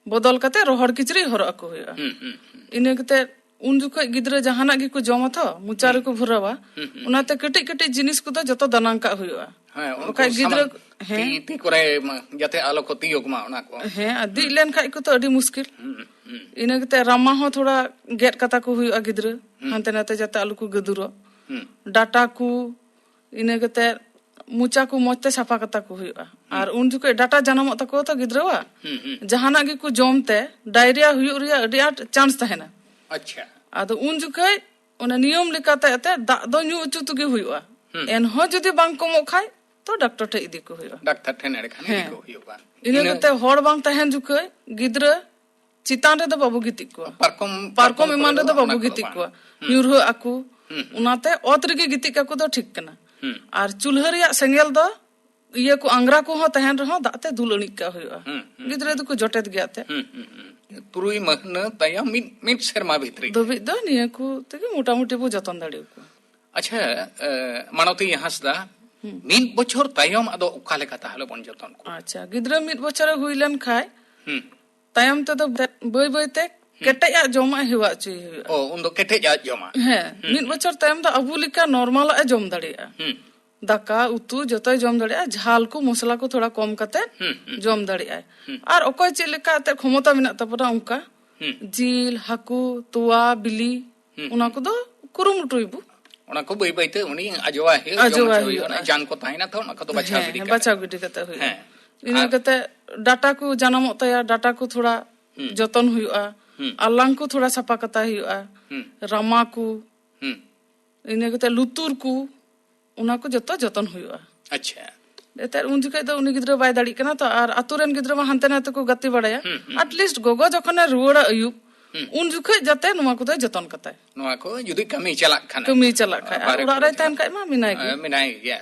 ᱵᱚᱫᱚᱞ ᱠᱟᱛᱮ ᱨᱚᱦᱚᱲ ᱠᱤᱪᱨᱤᱡ ᱦᱚᱨᱚᱜ ᱟᱠᱚ ᱦᱩᱭᱩᱜᱼᱟ᱾ ᱦᱩᱸ, ᱦᱩᱸ, ᱦᱩᱸ᱾ ᱤᱱᱟᱹ ᱠᱟᱛᱮ ᱩᱱ ᱡᱚᱠᱷᱚᱡ ᱜᱤᱫᱽᱨᱟᱹ ᱡᱟᱦᱟᱱᱟᱜ ᱜᱮᱠᱚ ᱡᱚᱢᱟ ᱛᱚ, ᱢᱚᱪᱟ ᱦᱩᱸ᱾ ᱨᱮᱠᱚ ᱵᱷᱚᱨᱟᱣᱟ᱾ ᱦᱩᱸ, ᱦᱩᱸ᱾ ᱚᱱᱟᱛᱮ ᱠᱟᱹᱴᱤᱡ ᱠᱟᱹᱴᱤᱡ ᱡᱤᱱᱤᱥ ᱠᱚᱫᱚ ᱡᱚᱛᱚ ᱫᱟᱱᱟᱝ ᱠᱟᱜ ᱦᱩᱭᱩᱜᱼᱟ᱾ ᱦᱮᱸ, ᱩᱱᱠᱩ ᱵᱟᱠᱷᱟᱡ ᱜᱤᱫᱽᱨᱟᱹ, ᱥᱟᱢᱟᱝ ᱦᱮᱸ᱾ ᱛᱤ, ᱛᱤ ᱠᱚᱨᱮ ᱢᱟ ᱡᱟᱛᱮ ᱟᱞᱚ ᱠᱚ ᱛᱤᱭᱳᱜ ᱢᱟ, ᱚᱱᱟ ᱠᱚ᱾ ᱦᱮᱸ, ᱟᱨ ᱫᱤᱡ ᱞᱮᱱ ᱠᱷᱟᱡ ᱠᱚ ᱛᱚ ᱟᱹᱰᱤ ᱢᱩᱥᱠᱤᱞ᱾ ᱦᱩᱸ, ᱦᱩᱸ᱾ ᱤᱱᱟᱹ ᱠᱟᱛᱮ ᱨᱟᱢᱟ ᱦᱚᱸ ᱛᱷᱚᱲᱟ ᱜᱮᱫ ᱠᱟᱛᱟ ᱠᱚ ᱦᱩᱭᱩᱜᱼᱟ ᱜᱤᱫᱽᱨᱟᱹ, ᱦᱩᱸ᱾ ᱦᱟᱱᱛᱮ ᱱᱟᱛᱮ ᱡᱟᱛᱮ ᱟᱞᱚ ᱠᱚ ᱜᱟᱹᱫᱩᱨᱚᱜ᱾ ᱦᱩᱸ᱾ ᱰᱟᱴᱟ ᱠᱚ, ᱤᱱᱟᱹ ᱠᱟᱛᱮ ᱢᱚᱪᱟ ᱠᱚ ᱢᱚᱸᱡᱽ ᱛᱮ ᱥᱟᱯᱷᱟ ᱠᱟᱛᱟ ᱠᱚ ᱦᱩᱭᱩᱜᱼᱟ᱾ ᱦᱩᱸ᱾ ᱟᱨ ᱩᱱ ᱡᱚᱠᱷᱚᱡ ᱰᱟᱴᱟ ᱡᱟᱱᱟᱢᱚᱜ ᱛᱟᱠᱚᱣᱟ ᱛᱚ ᱜᱤᱫᱽᱨᱟᱹᱣᱟᱜ, ᱦᱩᱸ, ᱦᱩᱸ᱾ ᱡᱟᱦᱟᱱᱟᱜ ᱜᱮᱠᱚ ᱡᱚᱢ ᱛᱮ ᱰᱟᱭᱨᱤᱭᱟ ᱦᱩᱭᱩᱜ ᱨᱮᱭᱟᱜ ᱟᱹᱰᱤ ᱟᱸᱴ ᱪᱟᱱᱥ ᱛᱟᱦᱮᱱᱟ᱾ ᱟᱪᱪᱷᱟ᱾ ᱟᱫᱚ ᱩᱱ ᱡᱚᱠᱷᱚᱡ ᱚᱱᱟ ᱱᱤᱭᱚᱢ ᱞᱮᱠᱟᱛᱮ ᱮᱱᱛᱮ ᱫᱟᱜ ᱫᱚ ᱧᱩ ᱚᱪᱚ ᱛᱮᱜᱮ ᱦᱩᱭᱩᱜᱼᱟ᱾ ᱦᱩᱸ᱾ ᱮᱱᱦᱚᱸ ᱡᱩᱫᱤ ᱵᱟᱝ ᱠᱚᱢᱚᱜ ᱠᱷᱟᱡ ᱛᱚ ᱰᱟᱠᱛᱚᱨ ᱴᱷᱮᱡ ᱤᱫᱤ ᱠᱚ ᱦᱩᱭᱩᱜᱼᱟ᱾ ᱰᱟᱠᱛᱟᱨ ᱴᱷᱮᱱ ᱮᱸᱰᱮᱠᱷᱟᱱ ᱤᱫᱤ ᱦᱮᱸ᱾ ᱠᱚ ᱦᱩᱭᱩᱜᱼᱟ᱾ ᱤᱱᱟᱹ ᱤᱱᱟᱹ ᱠᱟᱛᱮ ᱦᱚᱲ ᱵᱟᱝ ᱛᱟᱦᱮᱱ ᱡᱚᱠᱷᱚᱡ ᱜᱤᱫᱽᱨᱟᱹ ᱪᱮᱛᱟᱱ ᱨᱮᱫᱚ ᱵᱟᱵᱚ ᱜᱤᱛᱤᱡ ᱠᱚᱣᱟ᱾ ᱯᱟᱨᱠᱚᱢ, ᱯᱟᱨᱠᱚᱢ ᱯᱟᱨᱠᱚᱢ ᱮᱢᱟᱱ ᱨᱮᱫᱚ ᱨᱮᱫᱚ ᱵᱟᱵᱚ ᱚᱱᱟ ᱠᱚᱫᱚ ᱜᱤᱛᱤᱡ ᱵᱟᱝ᱾ ᱠᱚᱣᱟ᱾ ᱦᱩᱸ᱾ ᱧᱩᱨᱦᱟᱹᱜ ᱟᱠᱚ᱾ ᱦᱩᱸ, ᱦᱩᱸ᱾ ᱚᱱᱟᱛᱮ ᱚᱛ ᱨᱮᱜᱮ ᱜᱤᱛᱤᱡ ᱠᱟᱠᱚ ᱫᱚ ᱴᱷᱤᱠ ᱠᱟᱱᱟ᱾ ᱦᱩᱸ᱾ ᱟᱨ ᱪᱩᱞᱦᱟᱹ ᱨᱮᱭᱟᱜ ᱥᱮᱸᱜᱮᱞ ᱫᱚ ᱤᱭᱟᱹ ᱠᱚ ᱟᱝᱜᱽᱨᱟ ᱠᱚᱦᱚᱸ ᱛᱟᱦᱮᱱ ᱨᱮᱦᱚᱸ ᱫᱟᱜ ᱛᱮ ᱫᱩᱞ ᱟᱹᱬᱤᱡ ᱠᱟᱜ ᱦᱩᱭᱩᱜᱼᱟ᱾ ᱦᱩᱸ, ᱦᱩᱸ, ᱜᱤᱫᱽᱨᱟᱹ ᱦᱩᱸ᱾ ᱫᱚᱠᱚ ᱡᱚᱴᱮᱫ ᱜᱮᱭᱟ ᱛᱮ᱾ ᱦᱩᱸ, ᱦᱩᱸ, ᱦᱩᱸ᱾ ᱛᱩᱨᱩᱭ ᱢᱟᱹᱦᱱᱟᱹ ᱛᱟᱭᱚᱢ ᱢᱤᱫ, ᱢᱤᱫ ᱥᱮᱨᱢᱟ ᱵᱷᱤᱛᱨᱤ ᱜᱮ᱾ ᱫᱷᱟᱹᱵᱤᱡ ᱫᱚ ᱱᱤᱭᱟᱹ ᱠᱚ ᱛᱮᱜᱮ ᱢᱚᱴᱟᱢᱩᱴᱤ ᱵᱚ ᱡᱚᱛᱚᱱ ᱫᱟᱲᱮᱭᱟᱠᱚᱣᱟ᱾ ᱟᱪᱪᱷᱟ, ᱮ, ᱢᱟᱱᱚᱛᱤ ᱦᱟᱸᱥᱫᱟ, ᱦᱩᱸ᱾ ᱢᱤᱫ ᱵᱚᱪᱷᱚᱨ ᱛᱟᱭᱚᱢ ᱟᱫᱚ ᱚᱠᱟ ᱞᱮᱠᱟ ᱛᱟᱦᱞᱮ ᱵᱚᱱ ᱡᱚᱛᱚᱱ ᱠᱚᱣᱟ? ᱟᱪᱪᱷᱟ, ᱜᱤᱫᱽᱨᱟᱹ ᱢᱤᱫ ᱵᱚᱪᱷᱚᱨᱮ ᱦᱩᱭ ᱞᱮᱱ ᱠᱷᱟᱡ, ᱦᱩᱸ᱾ ᱛᱟᱭᱚᱢ ᱛᱮᱫᱚ ᱵᱟᱹᱭ ᱵᱟᱹᱭ ᱛᱮ ᱦᱩᱸ᱾ ᱠᱮᱴᱮᱡ ᱟᱜ ᱡᱚᱢᱟᱜ ᱦᱮᱣᱟ ᱦᱚᱪᱚᱭ ᱦᱩᱭᱩᱜᱼᱟ᱾ ᱚ, ᱩᱱᱫᱚ ᱠᱮᱴᱮᱡ ᱟᱜ ᱡᱚᱢᱟᱜ? ᱦᱮᱸ, ᱦᱩᱸ, ᱢᱤᱫ ᱦᱩᱸ᱾ ᱵᱚᱪᱷᱚᱨ ᱛᱟᱭᱚᱢ ᱫᱚ ᱟᱵᱚ ᱞᱮᱠᱟ ᱱᱚᱨᱢᱟᱞ ᱟᱜ ᱮ ᱡᱚᱢ ᱫᱟᱲᱮᱭᱟᱜᱼᱟ᱾ ᱦᱩᱸ᱾ ᱫᱟᱠᱟ, ᱩᱛᱩ ᱡᱚᱛᱚᱭ ᱡᱚᱢ ᱫᱟᱲᱮᱭᱟᱜᱼᱟ, ᱡᱷᱟᱞ ᱠᱚ, ᱢᱚᱥᱞᱟ ᱠᱚ ᱛᱷᱚᱲᱟ ᱠᱚᱢ ᱠᱟᱛᱮ ᱦᱩᱸ, ᱦᱩᱸ᱾ ᱡᱚᱢ ᱫᱟᱲᱮᱭᱟᱜᱼᱟᱭ᱾ ᱦᱩᱸ᱾ ᱟᱨ ᱚᱠᱚᱭ ᱪᱮᱫ ᱞᱮᱠᱟ ᱮᱱᱛᱮᱫ ᱠᱷᱚᱢᱚᱛᱟ ᱢᱮᱱᱟᱜ ᱛᱟᱵᱚᱱᱟ ᱚᱱᱠᱟ, ᱦᱩᱸ᱾ ᱡᱤᱞ, ᱦᱟᱹᱠᱩ, ᱛᱚᱣᱟ, ᱵᱤᱞᱤ, ᱦᱩᱸ, ᱚᱱᱟ ᱦᱩᱸ᱾ ᱠᱚᱫᱚ ᱠᱩᱨᱩᱢᱩᱴᱩᱭ ᱵᱚ᱾ ᱚᱱᱟ ᱠᱚ ᱵᱟᱹᱭ ᱵᱟᱹᱭᱛᱮ ᱩᱱᱤ ᱟᱡᱚᱣᱟᱭ ᱦᱩᱭᱩᱜᱼᱟ, ᱡᱚᱢ ᱟᱡᱚᱣᱟᱭ ᱦᱚᱪᱚ ᱦᱩᱭᱩᱜᱼᱟ᱾ ᱦᱩᱭᱩᱜᱼᱟ᱾ ᱚᱱᱟ ᱡᱟᱝ ᱠᱚ ᱛᱟᱦᱮᱱᱟ ᱛᱚ, ᱚᱱᱟ ᱠᱚᱫᱚ ᱵᱟᱪᱷᱟᱣ ᱦᱮᱸ, ᱜᱤᱰᱤ ᱦᱮᱸ, ᱠᱟᱛᱮ᱾ ᱵᱟᱪᱷᱟᱣ ᱜᱤᱰᱤ ᱠᱟᱛᱮ ᱦᱩᱭᱩᱜᱼᱟ᱾ ᱦᱮᱸ᱾ ᱤᱱᱟᱹ ᱟᱨ ᱠᱟᱛᱮ ᱰᱟᱴᱟ ᱠᱚ ᱡᱟᱱᱟᱢᱚᱜ ᱛᱟᱭᱟ, ᱰᱟᱴᱟ ᱠᱚ ᱛᱷᱚᱲᱟ ᱦᱩᱸ᱾ ᱡᱚᱛᱚᱱ ᱦᱩᱭᱩᱜᱼᱟ᱾ ᱦᱩᱸ᱾ ᱟᱨ ᱞᱟᱝ ᱠᱚ ᱛᱷᱚᱲᱟ ᱥᱟᱯᱷᱟ ᱠᱟᱛᱟᱭ ᱦᱩᱭᱩᱜᱼᱟ᱾ ᱦᱩᱸ᱾ ᱨᱟᱢᱟ ᱠᱚ, ᱦᱩᱸ᱾ ᱤᱱᱟᱹ ᱠᱟᱛᱮ ᱞᱩᱛᱩᱨ ᱠᱚ, ᱚᱱᱟ ᱠᱚ ᱡᱚᱛᱚ ᱡᱚᱛᱚᱱ ᱦᱩᱭᱩᱜᱼᱟ᱾ ᱟᱪᱪᱷᱟ᱾ ᱮᱱᱛᱮᱫ ᱩᱱ ᱡᱚᱠᱷᱮᱡ ᱫᱚ ᱩᱱᱤ ᱜᱤᱫᱽᱨᱟᱹ ᱵᱟᱭ ᱫᱟᱲᱮᱜ ᱠᱟᱱᱟ ᱛᱚ, ᱟᱨ ᱟᱛᱳ ᱨᱮᱱ ᱜᱤᱫᱽᱨᱟᱹ ᱢᱟ ᱦᱟᱱᱛᱮ ᱱᱟᱛᱮ ᱠᱚ ᱜᱟᱛᱮ ᱵᱟᱲᱟᱭᱟ᱾ ᱦᱩᱸ, ᱦᱩᱸ, ᱟᱴ ᱦᱩᱸ᱾ ᱞᱤᱥᱴ ᱜᱚᱜᱚ ᱡᱚᱠᱷᱚᱱᱮ ᱨᱩᱣᱟᱹᱲᱟ ᱟᱹᱭᱩᱵ, ᱦᱩᱸ᱾ ᱩᱱ ᱡᱚᱠᱷᱮᱡ ᱡᱟᱛᱮ ᱱᱚᱣᱟ ᱠᱚᱫᱚᱭ ᱡᱚᱛᱚᱱ ᱠᱟᱛᱟᱭ᱾ ᱱᱚᱣᱟ ᱠᱚ ᱡᱩᱫᱤ ᱠᱟᱹᱢᱤ ᱪᱟᱞᱟᱜ ᱠᱷᱟᱱ᱾ ᱠᱟᱹᱢᱤ ᱪᱟᱞᱟᱜ ᱠᱷᱟᱱ᱾ ᱟᱨ ᱵᱟᱦᱨᱮ ᱚᱲᱟᱜ ᱠᱟᱹᱢᱤ ᱨᱮᱭ ᱛᱟᱦᱮᱱ ᱪᱟᱞᱟᱜ᱾ ᱠᱷᱟᱡ ᱢᱟ ᱢᱮᱱᱟᱭ ᱜᱮ᱾ ᱦᱮᱸ, ᱢᱮᱱᱟᱭ ᱜᱮᱭᱟ᱾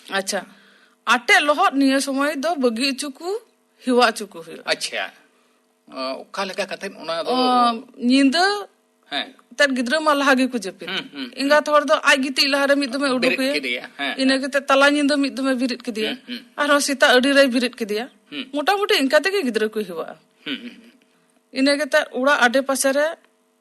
ᱟᱪᱪᱷᱟ, ᱟᱴᱮᱫ ᱞᱚᱦᱚᱫ ᱱᱤᱭᱟᱹ ᱥᱚᱢᱚᱭ ᱫᱚ ᱵᱟᱹᱜᱤ ᱦᱚᱪᱚ ᱠᱚ, ᱦᱮᱣᱟ ᱦᱚᱪᱚ ᱠᱚ ᱦᱩᱭᱩᱜᱼᱟ᱾ ᱟᱪᱪᱷᱟ᱾ ᱚ, ᱚᱠᱟ ᱞᱮᱠᱟ ᱠᱟᱛᱮ ᱚᱱᱟ ᱫᱚ? ᱚ, ᱧᱤᱫᱟᱹ ᱦᱮᱸ᱾ ᱮᱱᱛᱮᱫ ᱜᱤᱫᱽᱨᱟᱹ ᱢᱟ ᱞᱟᱦᱟ ᱜᱮᱠᱚ ᱡᱟᱹᱯᱤᱫ᱾ ᱦᱩᱸ, ᱦᱩᱸ, ᱤᱸᱜᱟᱛ ᱦᱩᱸ᱾ ᱦᱚᱲ ᱫᱚ ᱟᱡ ᱜᱤᱛᱤᱡ ᱞᱟᱦᱟᱨᱮ ᱢᱤᱫ ᱫᱚᱢᱮ ᱵᱮᱨᱮᱫ ᱩᱰᱩᱠᱮᱭᱟ᱾ ᱠᱮᱫᱮᱭᱟ, ᱦᱮᱸ, ᱤᱱᱟᱹ ᱦᱮᱸ᱾ ᱠᱟᱛᱮ ᱛᱟᱞᱟ ᱧᱤᱫᱟᱹ ᱢᱤᱫ ᱫᱚᱢᱮ ᱵᱮᱨᱮᱫ ᱠᱮᱫᱮᱭᱟ᱾ ᱦᱩᱸ, ᱦᱩᱸ᱾ ᱟᱨᱦᱚᱸ ᱥᱮᱛᱟᱜ ᱟᱹᱰᱤ ᱨᱮᱭ ᱵᱮᱨᱮᱫ ᱠᱮᱫᱮᱭᱟ᱾ ᱦᱩᱸ᱾ ᱢᱚᱴᱟᱢᱩᱴᱤ ᱤᱱᱠᱟ ᱛᱮᱜᱮ ᱜᱤᱫᱽᱨᱟᱹ ᱠᱚ ᱦᱮᱣᱟᱜᱼᱟ᱾ ᱦᱩᱸ, ᱦᱩᱸ, ᱦᱩᱸ᱾ ᱤᱱᱟᱹ ᱠᱟᱛᱮ ᱚᱲᱟᱜ ᱟᱰᱮ ᱯᱟᱥᱮ ᱨᱮ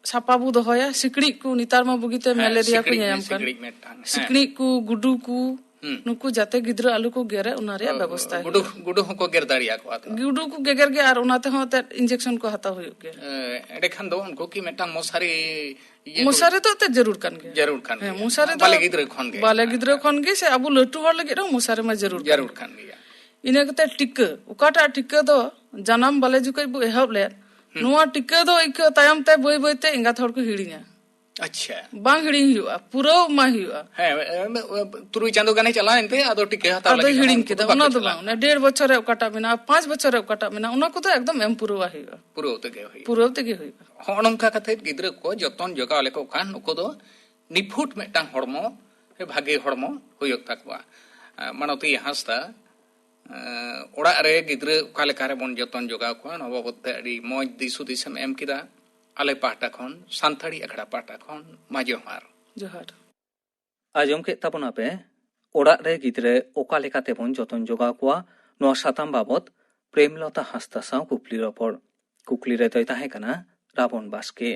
ᱥᱟᱯᱟ ᱵᱚ ᱫᱚᱦᱚᱭᱟ᱾ ᱥᱤᱠᱲᱤᱡ ᱠᱚ ᱱᱮᱛᱟᱨ ᱢᱟ ᱵᱩᱜᱤᱛᱮ ᱦᱮᱸ, ᱢᱮᱞᱮᱨᱤᱭᱟ ᱠᱚ ᱥᱤᱠᱲᱤᱡ, ᱧᱟᱧᱟᱢ ᱠᱟᱱ᱾ ᱥᱤᱠᱲᱤᱡ ᱢᱤᱫᱴᱟᱝ, ᱦᱮᱸ᱾ ᱥᱤᱠᱲᱤᱡ ᱠᱚ, ᱜᱩᱰᱩ ᱠᱚ, ᱦᱩᱸ᱾ ᱱᱩᱠᱩ ᱡᱟᱛᱮ ᱜᱤᱫᱽᱨᱟᱹ ᱟᱞᱚ ᱠᱚ ᱜᱮᱨᱮ, ᱚᱱᱟ ᱨᱮᱭᱟᱜ ᱚ, ᱵᱮᱵᱚᱥᱛᱷᱟ ᱜᱩᱰᱩ, ᱦᱩᱭᱩᱜᱼᱟ᱾ ᱜᱩᱰᱩ ᱦᱚᱸᱠᱚ ᱜᱮᱨ ᱫᱟᱲᱮᱭᱟᱠᱚᱣᱟ ᱛᱚ? ᱜᱩᱰᱩ ᱠᱚ ᱜᱮᱜᱮᱨ ᱜᱮᱭᱟ ᱟᱨ ᱚᱱᱟ ᱛᱮᱦᱚᱸ ᱮᱱᱛᱮᱫ injection ᱠᱚ ᱦᱟᱛᱟᱣ ᱦᱩᱭᱩᱜ ᱜᱮᱭᱟ᱾ ᱮ, ᱮᱸᱰᱮᱠᱷᱟᱱ ᱫᱚ ᱩᱱᱠᱩ ᱠᱤ ᱢᱤᱫᱴᱟᱝ ᱢᱚᱥᱟᱨᱤ ᱤᱭᱟᱹ ᱠᱚ ᱢᱚᱥᱟᱨᱤ ᱫᱚ ᱮᱱᱛᱮᱫ ᱡᱟᱹᱨᱩᱲ ᱠᱟᱱ ᱜᱮᱭᱟ᱾ ᱡᱟᱹᱨᱩᱲ ᱠᱟᱱ ᱦᱮᱸ, ᱜᱮᱭᱟ᱾ ᱢᱚᱥᱟᱨᱤ ᱫᱚ ᱵᱟᱞᱮ ᱜᱤᱫᱽᱨᱟᱹ ᱠᱷᱚᱱ ᱜᱮ᱾ ᱵᱟᱞᱮ ᱜᱤᱫᱽᱨᱟᱹ ᱠᱷᱚᱱ ᱜᱮ ᱥᱮ ᱟᱵᱚ ᱞᱟᱹᱴᱩ ᱦᱚᱲ ᱞᱟᱹᱜᱤᱫ ᱦᱚᱸ ᱢᱚᱥᱟᱨᱤ ᱢᱟ ᱡᱟᱹᱨᱩᱲ ᱠᱟᱱ ᱡᱟᱹᱨᱩᱲ ᱜᱮ᱾ ᱠᱟᱱ ᱜᱮᱭᱟ᱾ ᱤᱱᱟᱹ ᱠᱟᱛᱮ ᱴᱤᱠᱟᱹ, ᱚᱠᱟᱴᱟᱜ ᱴᱤᱠᱟᱹ ᱫᱚ ᱡᱟᱱᱟᱢ ᱵᱟᱞᱮ ᱡᱚᱠᱷᱚᱡ ᱵᱚ ᱮᱦᱚᱵ ᱞᱮᱫ, ᱦᱩᱸ᱾ ᱱᱚᱣᱟ ᱴᱤᱠᱟᱹ ᱫᱚ ᱟᱹᱭᱠᱟᱹᱣ ᱛᱟᱭᱚᱢ ᱛᱮ ᱵᱟᱹᱭ ᱵᱟᱹᱭ ᱛᱮ ᱮᱸᱜᱟᱛ ᱦᱚᱲ ᱠᱚ ᱦᱤᱲᱤᱧᱟ᱾ ᱟᱪᱪᱷᱟ᱾ ᱵᱟᱝ ᱦᱤᱲᱤᱧ ᱦᱩᱭᱩᱜᱼᱟ, ᱯᱩᱨᱟᱹᱣ ᱢᱟ ᱦᱩᱭᱩᱜᱼᱟ᱾ ᱦᱮᱸ, ᱮ, ᱮ, ᱛᱩᱨᱩᱭ ᱪᱟᱸᱫᱚ ᱜᱟᱱᱮ ᱪᱟᱞᱟᱣ ᱮᱱᱛᱮ ᱟᱫᱚ ᱴᱤᱠᱟᱹ ᱦᱟᱛᱟᱣ ᱟᱫᱚᱭ ᱞᱟᱹᱜᱤᱫ ᱦᱤᱲᱤᱧ ᱚᱱᱟ ᱠᱮᱫᱟ, ᱠᱚᱫᱚ ᱚᱱᱟ ᱵᱟᱠᱚ ᱫᱚ ᱪᱟᱞᱟᱜᱼᱟ᱾ ᱵᱟᱝ, ᱚᱱᱟ ᱰᱮᱲ ᱵᱚᱪᱷᱚᱨ ᱨᱮ ᱚᱠᱟᱴᱟᱜ ᱢᱮᱱᱟᱜᱼᱟ, ᱯᱟᱸᱪ ᱵᱚᱪᱷᱚᱨ ᱨᱮ ᱚᱠᱟᱴᱟᱜ ᱢᱮᱱᱟᱜᱼᱟ, ᱚᱱᱟ ᱠᱚᱫᱚ ᱮᱠᱫᱚᱢ ᱮᱢ ᱯᱩᱨᱟᱹᱣ ᱦᱩᱭᱩᱜᱼᱟ᱾ ᱯᱩᱨᱟᱹᱣ ᱛᱮᱜᱮ ᱦᱩᱭᱩᱜᱼᱟ᱾ ᱯᱩᱨᱟᱹᱣ ᱛᱮᱜᱮ ᱦᱩᱭᱩᱜᱼᱟ᱾ ᱦᱚᱸᱜᱼᱚ ᱱᱚᱝᱠᱟ ᱠᱟᱛᱮ ᱜᱤᱫᱽᱨᱟᱹ ᱠᱚ ᱡᱚᱛᱚᱱ ᱡᱚᱜᱟᱣ ᱞᱮᱠᱚ ᱠᱷᱟᱱ ᱱᱩᱠᱩ ᱫᱚ ᱱᱤᱯᱷᱩᱴ ᱢᱤᱫᱴᱟᱝ ᱦᱚᱲᱢᱚ, ᱵᱷᱟᱜᱮ ᱦᱚᱲᱢᱚ ᱦᱩᱭᱩᱜ ᱛᱟᱠᱚᱣᱟ᱾ ᱮ, ᱢᱟᱱᱚᱛᱤ ᱦᱟᱸᱥᱫᱟ, ᱮ, ᱚᱲᱟᱜ ᱨᱮ ᱜᱤᱫᱽᱨᱟᱹ ᱚᱠᱟ ᱞᱮᱠᱟ ᱨᱮᱵᱚᱱ ᱡᱚᱛᱚᱱ ᱡᱚᱜᱟᱣ ᱠᱚᱣᱟ, ᱱᱚᱣᱟ ᱵᱟᱵᱚᱫ ᱛᱮ ᱟᱹᱰᱤ ᱢᱚᱡᱽ ᱫᱤᱥ ᱦᱩᱫᱤᱥ ᱮᱢ ᱮᱢ ᱠᱮᱫᱟ᱾ ᱟᱞᱮ ᱯᱟᱦᱴᱟ ᱠᱷᱚᱱ, ᱥᱟᱱᱛᱟᱲᱤ ᱟᱠᱷᱲᱟ ᱯᱟᱦᱴᱟ ᱠᱷᱚᱱ, ᱢᱟ ᱡᱚᱦᱟᱨ᱾ ᱡᱚᱦᱟᱨ᱾ ᱟᱸᱡᱚᱢ ᱠᱮᱫ ᱛᱟᱵᱚᱱᱟᱯᱮ ᱚᱲᱟᱜ ᱨᱮ ᱜᱤᱫᱽᱨᱟᱹ ᱚᱠᱟ ᱞᱮᱠᱟᱛᱮᱵᱚᱱ ᱡᱚᱛᱚᱱ ᱡᱚᱜᱟᱣ ᱠᱚᱣᱟ, ᱱᱚᱣᱟ ᱥᱟᱛᱟᱢ ᱵᱟᱵᱚᱛ ᱯᱨᱮᱢᱞᱚᱛᱟ ᱦᱟᱸᱥᱫᱟ ᱥᱟᱶ ᱠᱩᱠᱞᱤ ᱨᱚᱯᱚᱲ᱾ ᱠᱩᱠᱞᱤ ᱨᱮᱫᱚᱭ ᱛᱟᱦᱮᱸ ᱠᱟᱱᱟ ᱨᱟᱵᱚᱱ ᱵᱟᱥᱠᱮ᱾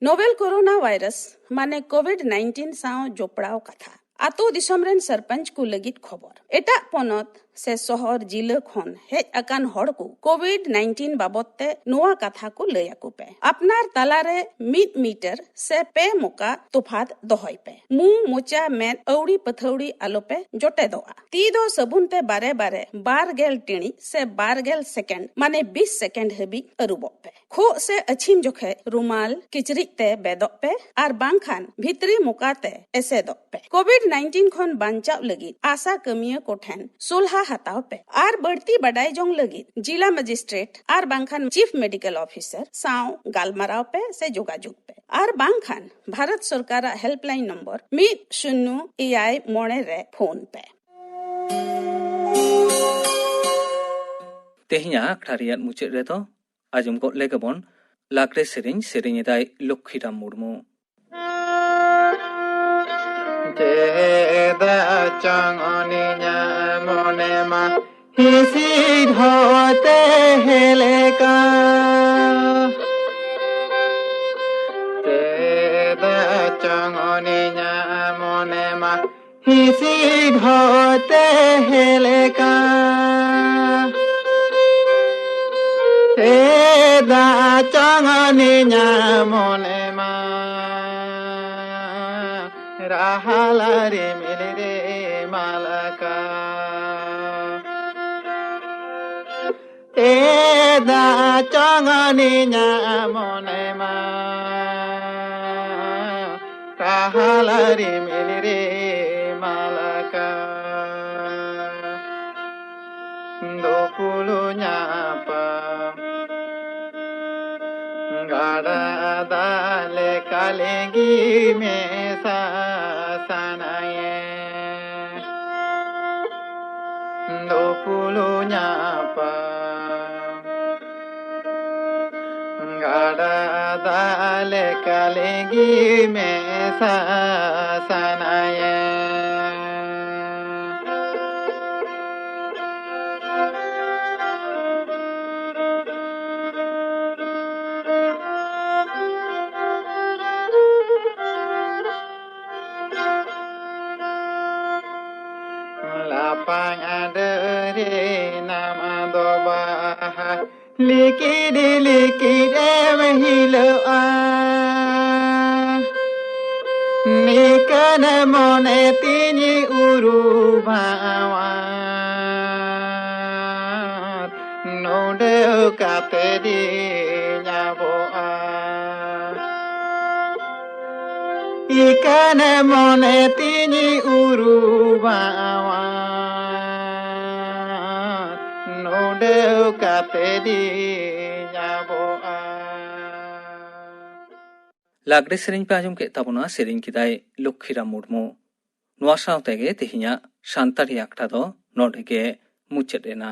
ᱱᱳᱵᱮᱞ ᱠᱳᱨᱳᱱᱟ ᱵᱷᱟᱭᱨᱟᱥ ᱢᱟᱱᱮ ᱠᱳᱵᱷᱤᱰ ᱱᱟᱭᱤᱱᱴᱤᱱ ᱥᱟᱶ ᱡᱚᱯᱲᱟᱣ ᱠᱟᱛᱷᱟ᱾ ᱟᱛᱳ ᱫᱤᱥᱚᱢ ᱨᱮᱱ ᱥᱚᱨᱯᱚᱧᱪ ᱠᱚ ᱞᱟᱹᱜᱤᱫ ᱠᱷᱚᱵᱚᱨ᱾ ᱮᱴᱟᱜ ᱯᱚᱱᱚᱛ ᱥᱮ ᱥᱚᱦᱚᱨ ᱡᱤᱞᱟᱹ ᱠᱷᱚᱱ ᱦᱮᱡ ᱟᱠᱟᱱ ᱦᱚᱲ ᱠᱚ ᱠᱳᱵᱷᱤᱰ ᱱᱟᱭᱤᱱᱴᱤᱱ ᱵᱟᱵᱚᱛ ᱛᱮ ᱱᱚᱣᱟ ᱠᱟᱛᱷᱟ ᱠᱚ ᱞᱟᱹᱭ ᱟᱠᱚ ᱯᱮ᱾ ᱟᱯᱱᱟᱨ ᱛᱟᱞᱟ ᱨᱮ ᱢᱤᱫ ᱢᱤᱴᱟᱨ ᱥᱮ ᱯᱮ ᱢᱚᱠᱟ ᱛᱚᱯᱷᱟᱛ ᱫᱚᱦᱚᱭ ᱯᱮ᱾ ᱢᱩ, ᱢᱚᱪᱟ, ᱢᱮᱫ, ᱟᱹᱣᱲᱤ ᱯᱟᱹᱛᱷᱟᱹᱣᱲᱤ ᱟᱞᱚ ᱯᱮ ᱡᱚᱴᱮᱫᱚᱜᱼᱟ᱾ ᱛᱤ ᱫᱚ ᱥᱟᱵᱩᱱ ᱛᱮ ᱵᱟᱨᱮ ᱵᱟᱨᱮ ᱵᱟᱨ ᱜᱮᱞ ᱴᱤᱬᱤᱡ ᱥᱮ ᱵᱟᱨ ᱜᱮᱞ ᱥᱮᱠᱮᱱᱰ, ᱢᱟᱱᱮ ᱵᱤᱥ ᱥᱮᱠᱮᱱᱰ ᱦᱟᱹᱵᱤᱡ ᱟᱹᱨᱩᱵᱚᱜ ᱯᱮ᱾ ᱠᱷᱩᱜ ᱥᱮ ᱟᱹᱪᱷᱤᱢ ᱡᱚᱠᱷᱮᱡ ᱨᱩᱢᱟᱞ, ᱠᱤᱪᱨᱤᱡ ᱛᱮ ᱵᱮᱫᱚᱜ ᱯᱮ ᱟᱨ ᱵᱟᱝᱠᱷᱟᱱ ᱵᱷᱤᱛᱨᱤ ᱢᱚᱠᱟ ᱛᱮ ᱮᱥᱮᱫᱚᱜ ᱯᱮ᱾ ᱠᱳᱵᱷᱤᱰ ᱱᱟᱭᱤᱱᱴᱤᱱ ᱠᱷᱚᱱ ᱵᱟᱧᱪᱟᱣ ᱞᱟᱹᱜᱤᱫ ᱟᱥᱟ ᱠᱟᱹᱢᱤᱭᱟᱹ ᱠᱚᱴᱷᱮᱱ ᱥᱚᱞᱦᱟ ᱦᱟᱛᱟᱣ ᱯᱮ ᱟᱨ ᱵᱟᱹᱲᱛᱤ ᱵᱟᱰᱟᱭ ᱡᱚᱝ ᱞᱟᱹᱜᱤᱫ ᱡᱤᱞᱟ ᱢᱮᱡᱤᱥᱴᱨᱮᱴ ᱟᱨ ᱵᱟᱝᱠᱷᱟᱱ ᱪᱤᱯ ᱢᱮᱰᱤᱠᱮᱞ ᱚᱯᱷᱤᱥᱟᱨ ᱥᱟᱶ ᱜᱟᱞᱢᱟᱨᱟᱣ ᱯᱮ ᱥᱮ ᱡᱳᱜᱟᱡᱳᱜᱽ ᱯᱮ ᱟᱨ ᱵᱟᱝᱠᱷᱟᱱ ᱵᱷᱟᱨᱚᱛ ᱥᱚᱨᱠᱟᱨᱟᱜ ᱦᱮᱞᱯᱞᱟᱭᱤᱱ ᱱᱚᱢᱵᱚᱨ ᱢᱤᱫ ᱥᱩᱱᱱᱚ ᱮᱭᱟᱭ ᱢᱚᱬᱮ ᱨᱮ ᱯᱷᱳᱱ ᱯᱮ᱾ ᱛᱮᱦᱮᱧᱟᱜ ᱟᱠᱷᱲᱟ ᱨᱮᱭᱟᱜ ᱢᱩᱪᱟᱹᱫ ᱨᱮᱫᱚ ᱟᱸᱡᱚᱢ ᱜᱚᱫ ᱞᱮᱜᱮ ᱵᱚᱱ ᱞᱟᱜᱽᱲᱮ ᱥᱮᱨᱮᱧ, ᱥᱮᱨᱮᱧ ᱮᱫᱟᱭ ᱞᱚᱠᱠᱷᱤᱨᱟᱢ ᱢᱩᱨᱢᱩ᱾ ᱪᱮᱫᱟᱜ ᱪᱚᱝ ᱩᱱᱤᱧᱟ ᱢᱚᱱᱮ ᱢᱟ ᱦᱤᱥᱤᱫ ᱦᱚᱸ ᱛᱟᱦᱮᱸ ᱞᱮᱠᱟ᱾ ᱪᱮᱫᱟᱜ ᱪᱚᱝ ᱥᱤᱫᱷᱚ ᱛᱮᱦᱮ ᱞᱮᱠᱟ ᱪᱮᱫᱟᱜ ᱪᱚᱝ ᱱᱤᱧᱟ ᱢᱚᱱᱮ ᱢᱟ ᱨᱟᱦᱟᱞᱟ ᱨᱤᱢᱤᱞ ᱨᱮ ᱢᱟᱞᱟᱠᱟ᱾ ᱪᱮᱫᱟᱜ ᱪᱚᱝ ᱱᱤᱧᱟ ᱢᱚᱱᱮ ᱢᱟ ᱨᱟᱦᱟᱞᱟ ᱨᱤᱢᱤᱞ ᱨᱮ ᱢᱟᱞᱟᱠᱟ᱾ ᱫᱩᱯᱩᱞᱩ ᱧᱟᱯᱟᱢ ᱜᱟᱰᱟ ᱫᱟᱜ ᱞᱮᱠᱟ ᱞᱤᱸᱜᱤ ᱢᱮᱥᱟ ᱥᱟᱱᱟᱭᱮ᱾ ᱫᱩᱯᱩᱞᱩ ᱧᱟᱯᱟᱢ ᱜᱟᱰᱟ ᱫᱟᱜ ᱞᱮᱠᱟ ᱞᱤᱸᱜᱤ ᱢᱮᱥᱟ ᱥᱟᱱᱟᱭᱮ᱾ ᱞᱟᱯᱷᱟᱝ ᱟᱰᱟᱹᱨᱤ ᱱᱟᱢ ᱫᱚ ᱵᱟᱦᱟ ᱞᱤᱠᱤᱰ ᱞᱤᱠᱤᱰ ᱮᱢ ᱦᱤᱞᱟᱹᱜᱼᱟ᱾ ᱱᱤᱠᱟᱹᱱ ᱢᱚᱱᱮ ᱛᱤᱧ ᱩᱨᱩᱵᱷᱟᱣᱟ᱾ ᱱᱚᱰᱮ ᱠᱟᱛᱮ ᱫᱤᱧ ᱟᱵᱚᱜᱼᱟ᱾ ᱤᱠᱟᱹᱱ ᱢᱚᱱᱮ ᱛᱤᱧ ᱩᱨᱩᱵᱟᱣᱟ᱾ ᱱᱚᱰᱮ ᱠᱟᱛᱮ ᱫᱤᱧ ᱟᱵᱚᱜᱼᱟ᱾ ᱞᱟᱜᱽᱲᱮ ᱥᱮᱨᱮᱧ ᱯᱮ ᱟᱸᱡᱚᱢ ᱠᱮᱫ ᱛᱟᱵᱚᱱᱟ, ᱥᱮᱨᱮᱧ ᱠᱮᱫᱟᱭ ᱞᱚᱠᱠᱷᱤᱨᱟᱢ ᱢᱩᱨᱢᱩ᱾ ᱱᱚᱣᱟ ᱥᱟᱶ ᱛᱮᱜᱮ ᱛᱮᱦᱮᱧᱟᱜ ᱥᱟᱱᱛᱟᱲᱤ ᱟᱠᱷᱲᱟ ᱫᱚ ᱱᱚᱰᱮ ᱜᱮ ᱢᱩᱪᱟᱹᱫ ᱮᱱᱟ᱾